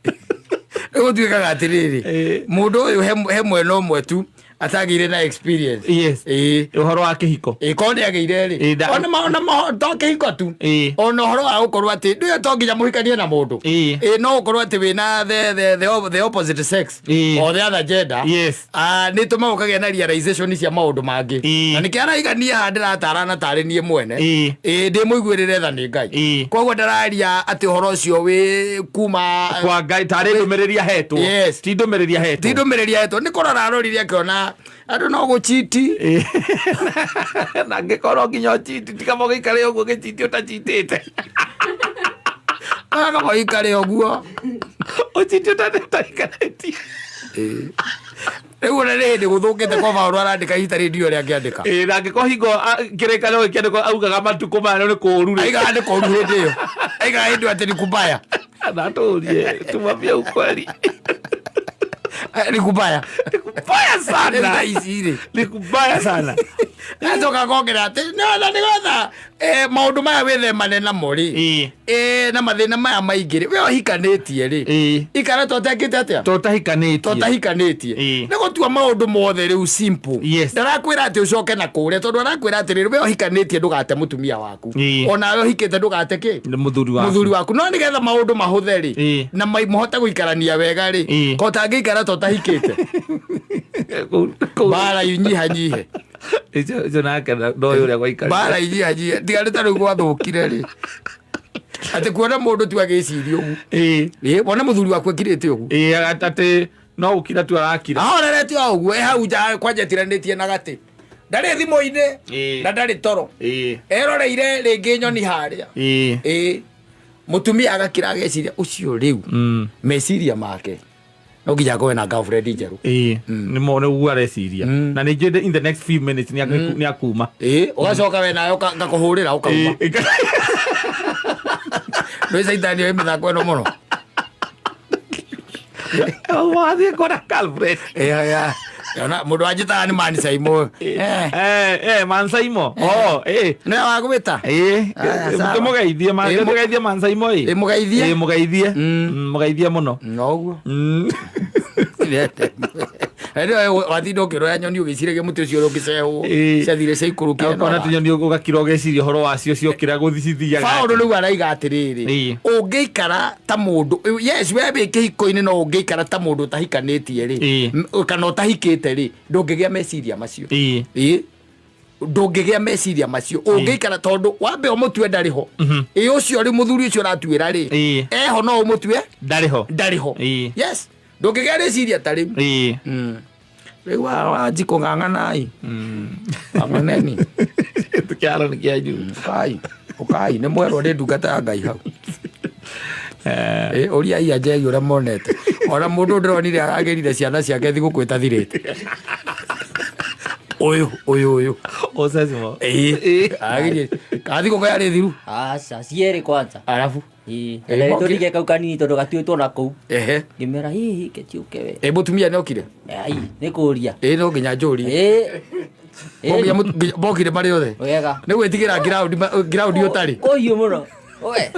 Rĩu gũtuĩkaga atĩrĩrĩ, mũndũ ũyũ he mwena ũmwe tu atagĩire na experience. Yes. Ĩĩ. Ũhoro wa kĩhiko. Ĩ korwo nĩ agĩire rĩ, ona to kĩhiko tu, ona ũhoro wa gũkorwo atĩ ndũyũ to nginya mũhikanie na mũndũ. Ĩ no ũkorwo atĩ wĩna the opposite sex or the other gender. Yes. Ah, nĩ tũmaga ũkagĩa na realization cia maũndũ mangĩ. Na nĩkĩo araiga niĩ haha ndĩratarana tarĩ niĩ mwene. Ĩ ndĩ mũiguĩrĩre tha nĩ Ngai. Koguo ndararia atĩ ũhoro ũcio wĩ kuma Kwa Ngai tarĩ ndũmĩrĩri ahetwo. Yes. Ti ndũmĩrĩri ahetwo. Ti ndũmĩrĩri ahetwo, nĩ kũrora arorire akĩona andũ no gũchiti. Na angĩkorwo nginya ũchiti, tiga mũgĩikare ũguo gĩchiti ũtachitĩte. Kaba ũikare ũguo. Ũchiti ũtaikarĩtie. Rĩu ona nĩ hĩndĩ gũthũkĩte kwa Paũlũ arandĩka ihinda rĩndio ũrĩa angĩandĩka. Ĩĩ, na angĩkorwo hingo kĩrĩkanĩro gĩkĩandĩkwo augaga matukũ maya nĩ kũũru rĩ. Aigaga nĩ kũũru hĩndĩ ĩyo. Aigaga hĩndĩ ĩyo atĩ ni kubaya. Na tũrie, tumwambie ukweli. Ni kubaya. Ni kubaya sana. Rĩu thaa ici rĩ. Ni kubaya sana. Acoka akongerera atĩ nĩgetha nĩgetha maũndũ maya wĩthemane namo rĩ. Na mathĩna maya maingĩ rĩ, we ũhikanĩtie rĩ. Ikara ta ũtekĩte atĩa? Ta ũtahikanĩtie. Ta ũtahikanĩtie. Nĩ gũtua maũndũ mothe rĩu simple. Yes. Ndarakwĩra atĩ ũcoke na kũrĩa tondũ arakwĩra atĩrĩrĩ, we ũhikanĩtie ndũgate mũtumia waku. Onawe ũhikĩte ndũgate kĩ? Nĩ mũthuri waku. Mũthuri waku. No nĩgetha maũndũ mahũthe rĩ, na mũhote gũikarania wega rĩ, ko ũtangĩikara ta ũtahikĩte. Mbara inyihanyihe. Icio nake ndoĩ ũrĩa gwaikarire. Mbara inyihanyihe. Tiga nĩ ta rĩu gwathũkire rĩ. Atĩ kuona mũndũ tu agĩciria ũguo. Ĩĩ, wona mũthuri waku ekirĩte ũguo. Ĩĩ, atĩ no gũkira tu arakira. Ahorerete o ũguo, ĩ hau nja kwanja etiranĩtie na gatĩ. Ndarĩ thimũ-inĩ, na ndarĩ toro. Eroreire rĩngĩ nyoni harĩa. Ĩĩ. Mũtumia agakira ageciria ũcio rĩu. Meciria make. No nginya akorwe na girlfriend njerũ. Ĩĩ, nĩ mo nĩ ũguo areciria. Na nĩ njũĩ in the next few minutes nĩ akuma. Ĩĩ, ũgacoka we nawe ngakũhũrĩra ũkauma. Nĩ caitani oĩ mĩthako ĩno mũno. Wathiĩ kuona girlfriend. Ĩĩ, ya. Ona mũndũ wanjĩtaga nĩ Man Saimo. Man Saimo. Oh, Nĩwe wagwĩta? Ĩĩ. Aya, sawa. Tũmũgeithie, man, tũgeithie Man Saimo ĩ. Ĩĩ, mũgeithie. Ĩĩ, mũgeithie. Mũgeithie mũno. Noguo. Ĩyo watinda ũkĩroya nyoni ũgĩciragia mũtĩ ũcio ũrĩa ũngĩcehwo. Ciathire ciaikũrũkire. Ũkona tũnyoni ũgakira ũgeciria ũhoro wacio ciokĩra gũthiĩ cithiaga. Paũlũ rĩu araiga atĩrĩrĩ, ũngĩikara ta mũndũ, yes, we wĩ kĩhiko-inĩ no ũngĩikara ta mũndũ ũtahikanĩtie rĩ, kana ũtahikĩte rĩ, ndũngĩgĩa meciria macio. Ĩĩ. Ndũngĩgĩa meciria macio. Ũngĩikara tondũ wambe ũmũtue ndarĩ ho. Ĩĩ, ũcio rĩ, mũthuri ũcio ũratuĩra rĩ, eho no ũmũtue? Ndarĩ ho. Ndarĩ ho. Yes. Ndũngĩgĩa rĩciria ta rĩu. Rĩu wa njiko ng'ang'anai. Ng'ang'aneni. Kĩaro nĩ kĩanyu. Ũkai. Ũkai, nĩ mwerwo nĩ ndungata ya Ngai hau. Ũria ia njegi ũrĩa monete. Ona mũndũ ndĩronire aragĩrire ciana ciake thigũkũ ĩtathirĩte. Ũyũ, ũyũ, ũyũ. Ũcecimo. Ĩĩ. Aragĩrire. Kana thigũkũ yarĩ thiru? Aca, cierĩ kwanza. Arabu. Ĩĩ. Na rĩu tũrige kau kanini tondũ gatuĩtwo na kũu. Ngĩmera, hihi, ketiũke we. Ĩ, mũtumia nĩ okire? Ai, nĩ kũria. Ĩĩ, no nginya njũrie. Ĩĩ. Nginya bokire marĩ othe. Wega. Nĩ gwĩtigĩra ground ũtarĩ. Kũhiũ mũno. Oe.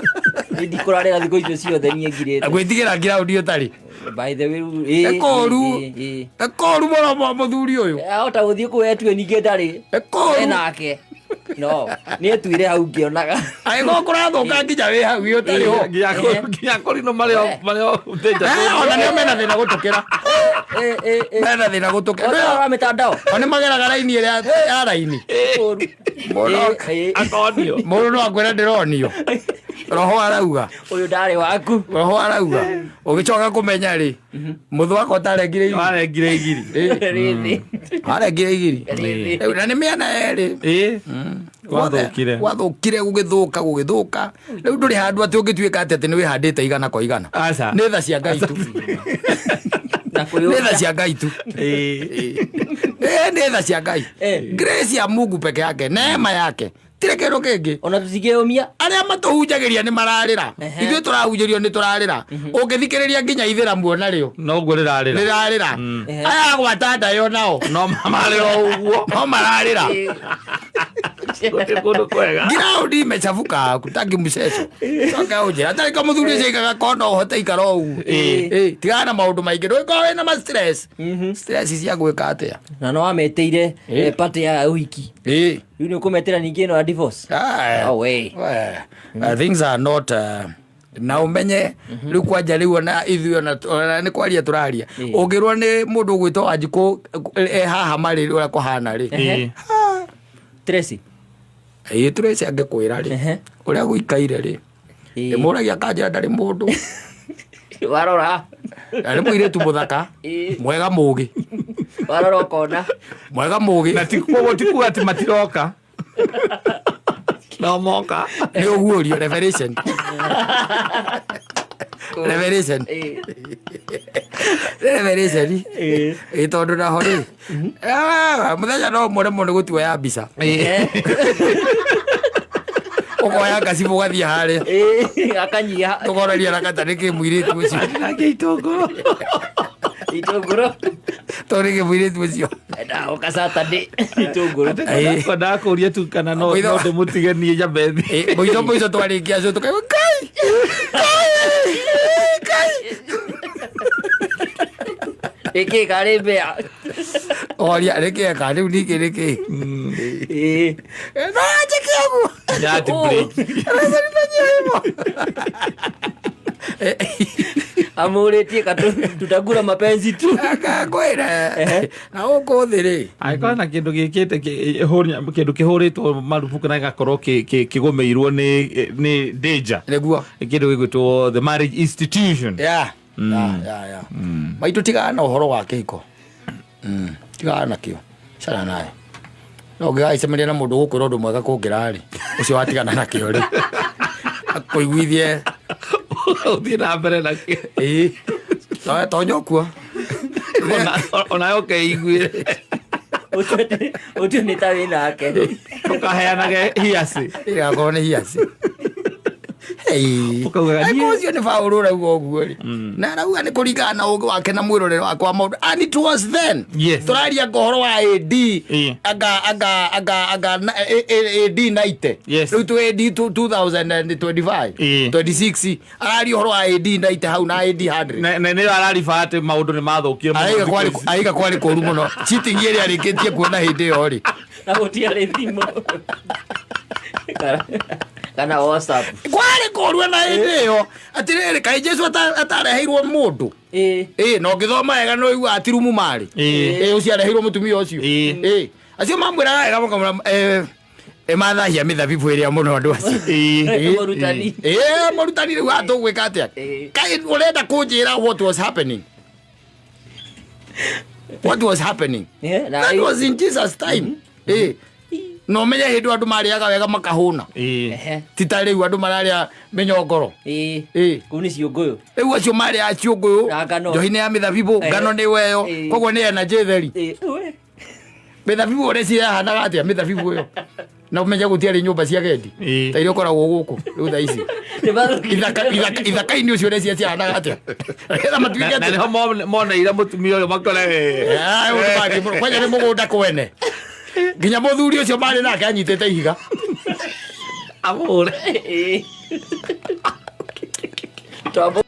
Nĩ ndikũrarĩra thikũ icio ciothe niĩ ngirĩte. Gwĩtigĩra ground ũtarĩ. By the way, ĩĩ, Nĩ kũũru. ĩĩ, ĩĩ. Nĩ kũũru mũno mũthuri ũyũ. Ahota gũthiĩ kũu etue ningĩ ndarĩ. Nĩ kũũru. Enake. No, nĩ etuire hau ngĩonaga. Angĩkorwo kũrathũka nginya wĩ hau ũtarĩ ho. Nginya kũrinũ marĩ o Ona nĩo mena thĩna gũtũkĩra. Mena thĩna gũtũkĩra. Ũhoro wa mĩtandao. O nĩ mageraga raini ĩrĩa ya raini. Akonio. Mũndũ no akwĩra ndĩronio. Roho arauga. Ũyũ ndarĩ waku. Roho arauga. Ũgĩcoka kũmenya rĩ, mũthũ wakwa ũtarengire igiri. Warengire igiri. Rĩthĩ. Warengire igiri. Rĩthĩ. Na nĩ mĩena yerĩ. Gwathũkire. Gwathũkire, gũgĩthũka, gũgĩthũka. Rĩu ndũrĩ handũ atĩ ũngĩtuĩka atĩ nĩ wĩhandĩte igana kwa igana. Aca. Nĩ tha cia Ngai tu. Na Nĩ kwĩyũria. tha cia Ngai tu. Nĩ tha cia Ngai. Grace ya Mungu peke yake, neema yake, tirĩ kĩndũ kĩngĩ. Ona tũtingĩyũmia. Arĩa matũhunjagĩria nĩ mararĩra. Ithuĩ tũrahunjĩrio nĩ tũrarĩra. Ũngĩthikĩrĩria nginya ithĩramu onarĩo Noguo rĩrarĩra. Rĩrarĩra. Aya agwata ndayo nao No marĩra o ũguo. No mararĩra. Gũtirĩ kũndũ kwega. Ground imechafuka, kutaki mceco. Coka ũnjĩra atarĩ ka mũthuri ũcio aikaga kona ũhote ikara o ũguo. Tigana na maũndũ maingĩ, ndũgĩkorwo wĩna ma stress, stress cia gwĩka atĩa? Na no wametĩire party ya ũhiki. Rĩu nĩ ũkũmetĩra ningĩ ĩno ya divorce. Ah, Oh, we. Things are not na ũmenye rĩu kwanja rĩu ona ithuĩ ona nĩ kwaria tũraria, ũngĩrwo nĩ mũndũ ũgwĩtwo Wanjikũ e haha marĩ ũrĩa kũhana rĩ. Tracy. Ĩĩ, tũreci angĩkwĩra rĩ ũrĩa gũikaire rĩ, ndĩmũragia kanjĩra ndarĩ mũndũ. Warora. Ndarĩ mũirĩtu mũthaka, mwega, mũgĩ. Warora ũkona. Mwega, mũgĩ. Na ti koguo ti kuga atĩ matiroka, no moka. Nĩ ũguũrio, revelation, revelation, revelation. Ĩ tondũ naho rĩ, mũthenya no mũremwo nĩ gũtuoya mbica, ũkoya ngacibũ ũgathiĩ harĩa. Akanyiha. Tũkoraria na kata nĩkĩ mũirĩtu ũcio. Nake itũngũrũ. Itũngũrũ. Tondũ nĩkĩ mũirĩtu ũcio. Ndagoka Saturday itũngũrũ. Kwendaga kũria tu kana no no ndĩmũtige niĩ Jabethi. Mũico mũico twarĩkia acio tũkaigua Ngai, Ngai, Ngai. Ĩkĩ karĩ mbea. Oria nĩkĩ eka rĩu ningĩ nĩkĩ? No anjĩke ũguo. Nyati break. Amũrĩtie katu tutagura mapenzi tu. Akakwĩra na gũkũ thĩ rĩ. Angĩkorwo na kĩndũ gĩkĩte kĩndũ kĩhũrĩtwo marubuku na gĩgakorwo kĩgũmĩirwo nĩ danger, Nĩguo. Kĩndũ gĩgwĩtwo the marriage institution. Ya, maitũ, tigana na ũhoro wa kĩhiko. Tigana nakĩo, cana naye. No ũngĩgagĩcemania na mũndũ ũgũkwĩra ũndũ mwega kũngĩra rĩ, ũcio watigana nakĩo rĩ, akũiguithie. Ũthiĩ na mbere nakĩo. Ĩĩ, tonya ũkuo. Onawe ũkeiguĩre. Ũtue nĩ ta wĩ nake. Ũkaheanage hiaci. Ĩgakorwo nĩ hiaci. Ũkaugaga Ũcio nĩ Paũlũ ũrauga ũguo rĩ, na arauga nĩ kũringana na ũgĩ wake na mwĩrorere wake wa maũndũ, and it was then. Tũraria anga ũhoro wa AD anga AD 90. Rĩu tũ AD 2025, 26, araria ũhoro wa AD 90 hau na AD 100. Na nĩyo arariba atĩ maũndũ nĩ mathũkire mũno Araiga thikũ kwarĩ ici. Araiga kwarĩ kũru mũno, cheating ĩrĩa arĩkĩtie kuona hĩndĩ ĩyo rĩ. Na gũtiarĩ thimũ kana WhatsApp. Kwarĩ kũru na hĩndĩ ĩyo. Atĩrĩrĩ, kaĩ Jesu atareheirwo mũndũ? Ĩ na ũngĩthoma wega nĩ ũiguaga ti rumu marĩ. Ĩ ũcio areheirwo mũtumia ũcio. Ĩ acio mamwĩraga wega makamwĩra mathahia mĩthabibũ ĩrĩa mũno andũ acio. Mũrutani. Ĩ mũrutani, rĩu haha tũgwĩka atĩa? Kaĩ ũrenda kũnjĩra what was happening, what was happening? Yeah, na That was in Jesus' time. Ĩ na ũmenye hĩndĩ andũ marĩaga wega makahũna, ti ta rĩu andũ mararĩa mĩnyongoro. Kũu nĩ ciũngũyũ. Rĩu acio marĩaga ciũngũyũ. Na ngano. Njohi-inĩ ya mĩthabibũ. Ngano nĩ weyo. Koguo nĩ energy theri. We. Mĩthabibũ ũrĩa cirahanaga atĩa mĩthabibũ ĩyo? Na ũmenye gũtiarĩ nyũmba cia gendi ta iria ũkoragwo gũkũ rĩu thaa ici. Nĩ mathũkire. Ithaka-inĩ ũcio ũrĩa ciahanaga atĩa nĩgetha matuĩke Na atĩ nĩho moneire mũtumia ũyũ makore. Ah, ũyũ nĩ mangĩ mũno. Kwanja nĩ mũgũnda kwene, nginya mũthuri ũcio marĩ nake anyitĩte ihiga. Amũre. Twambo.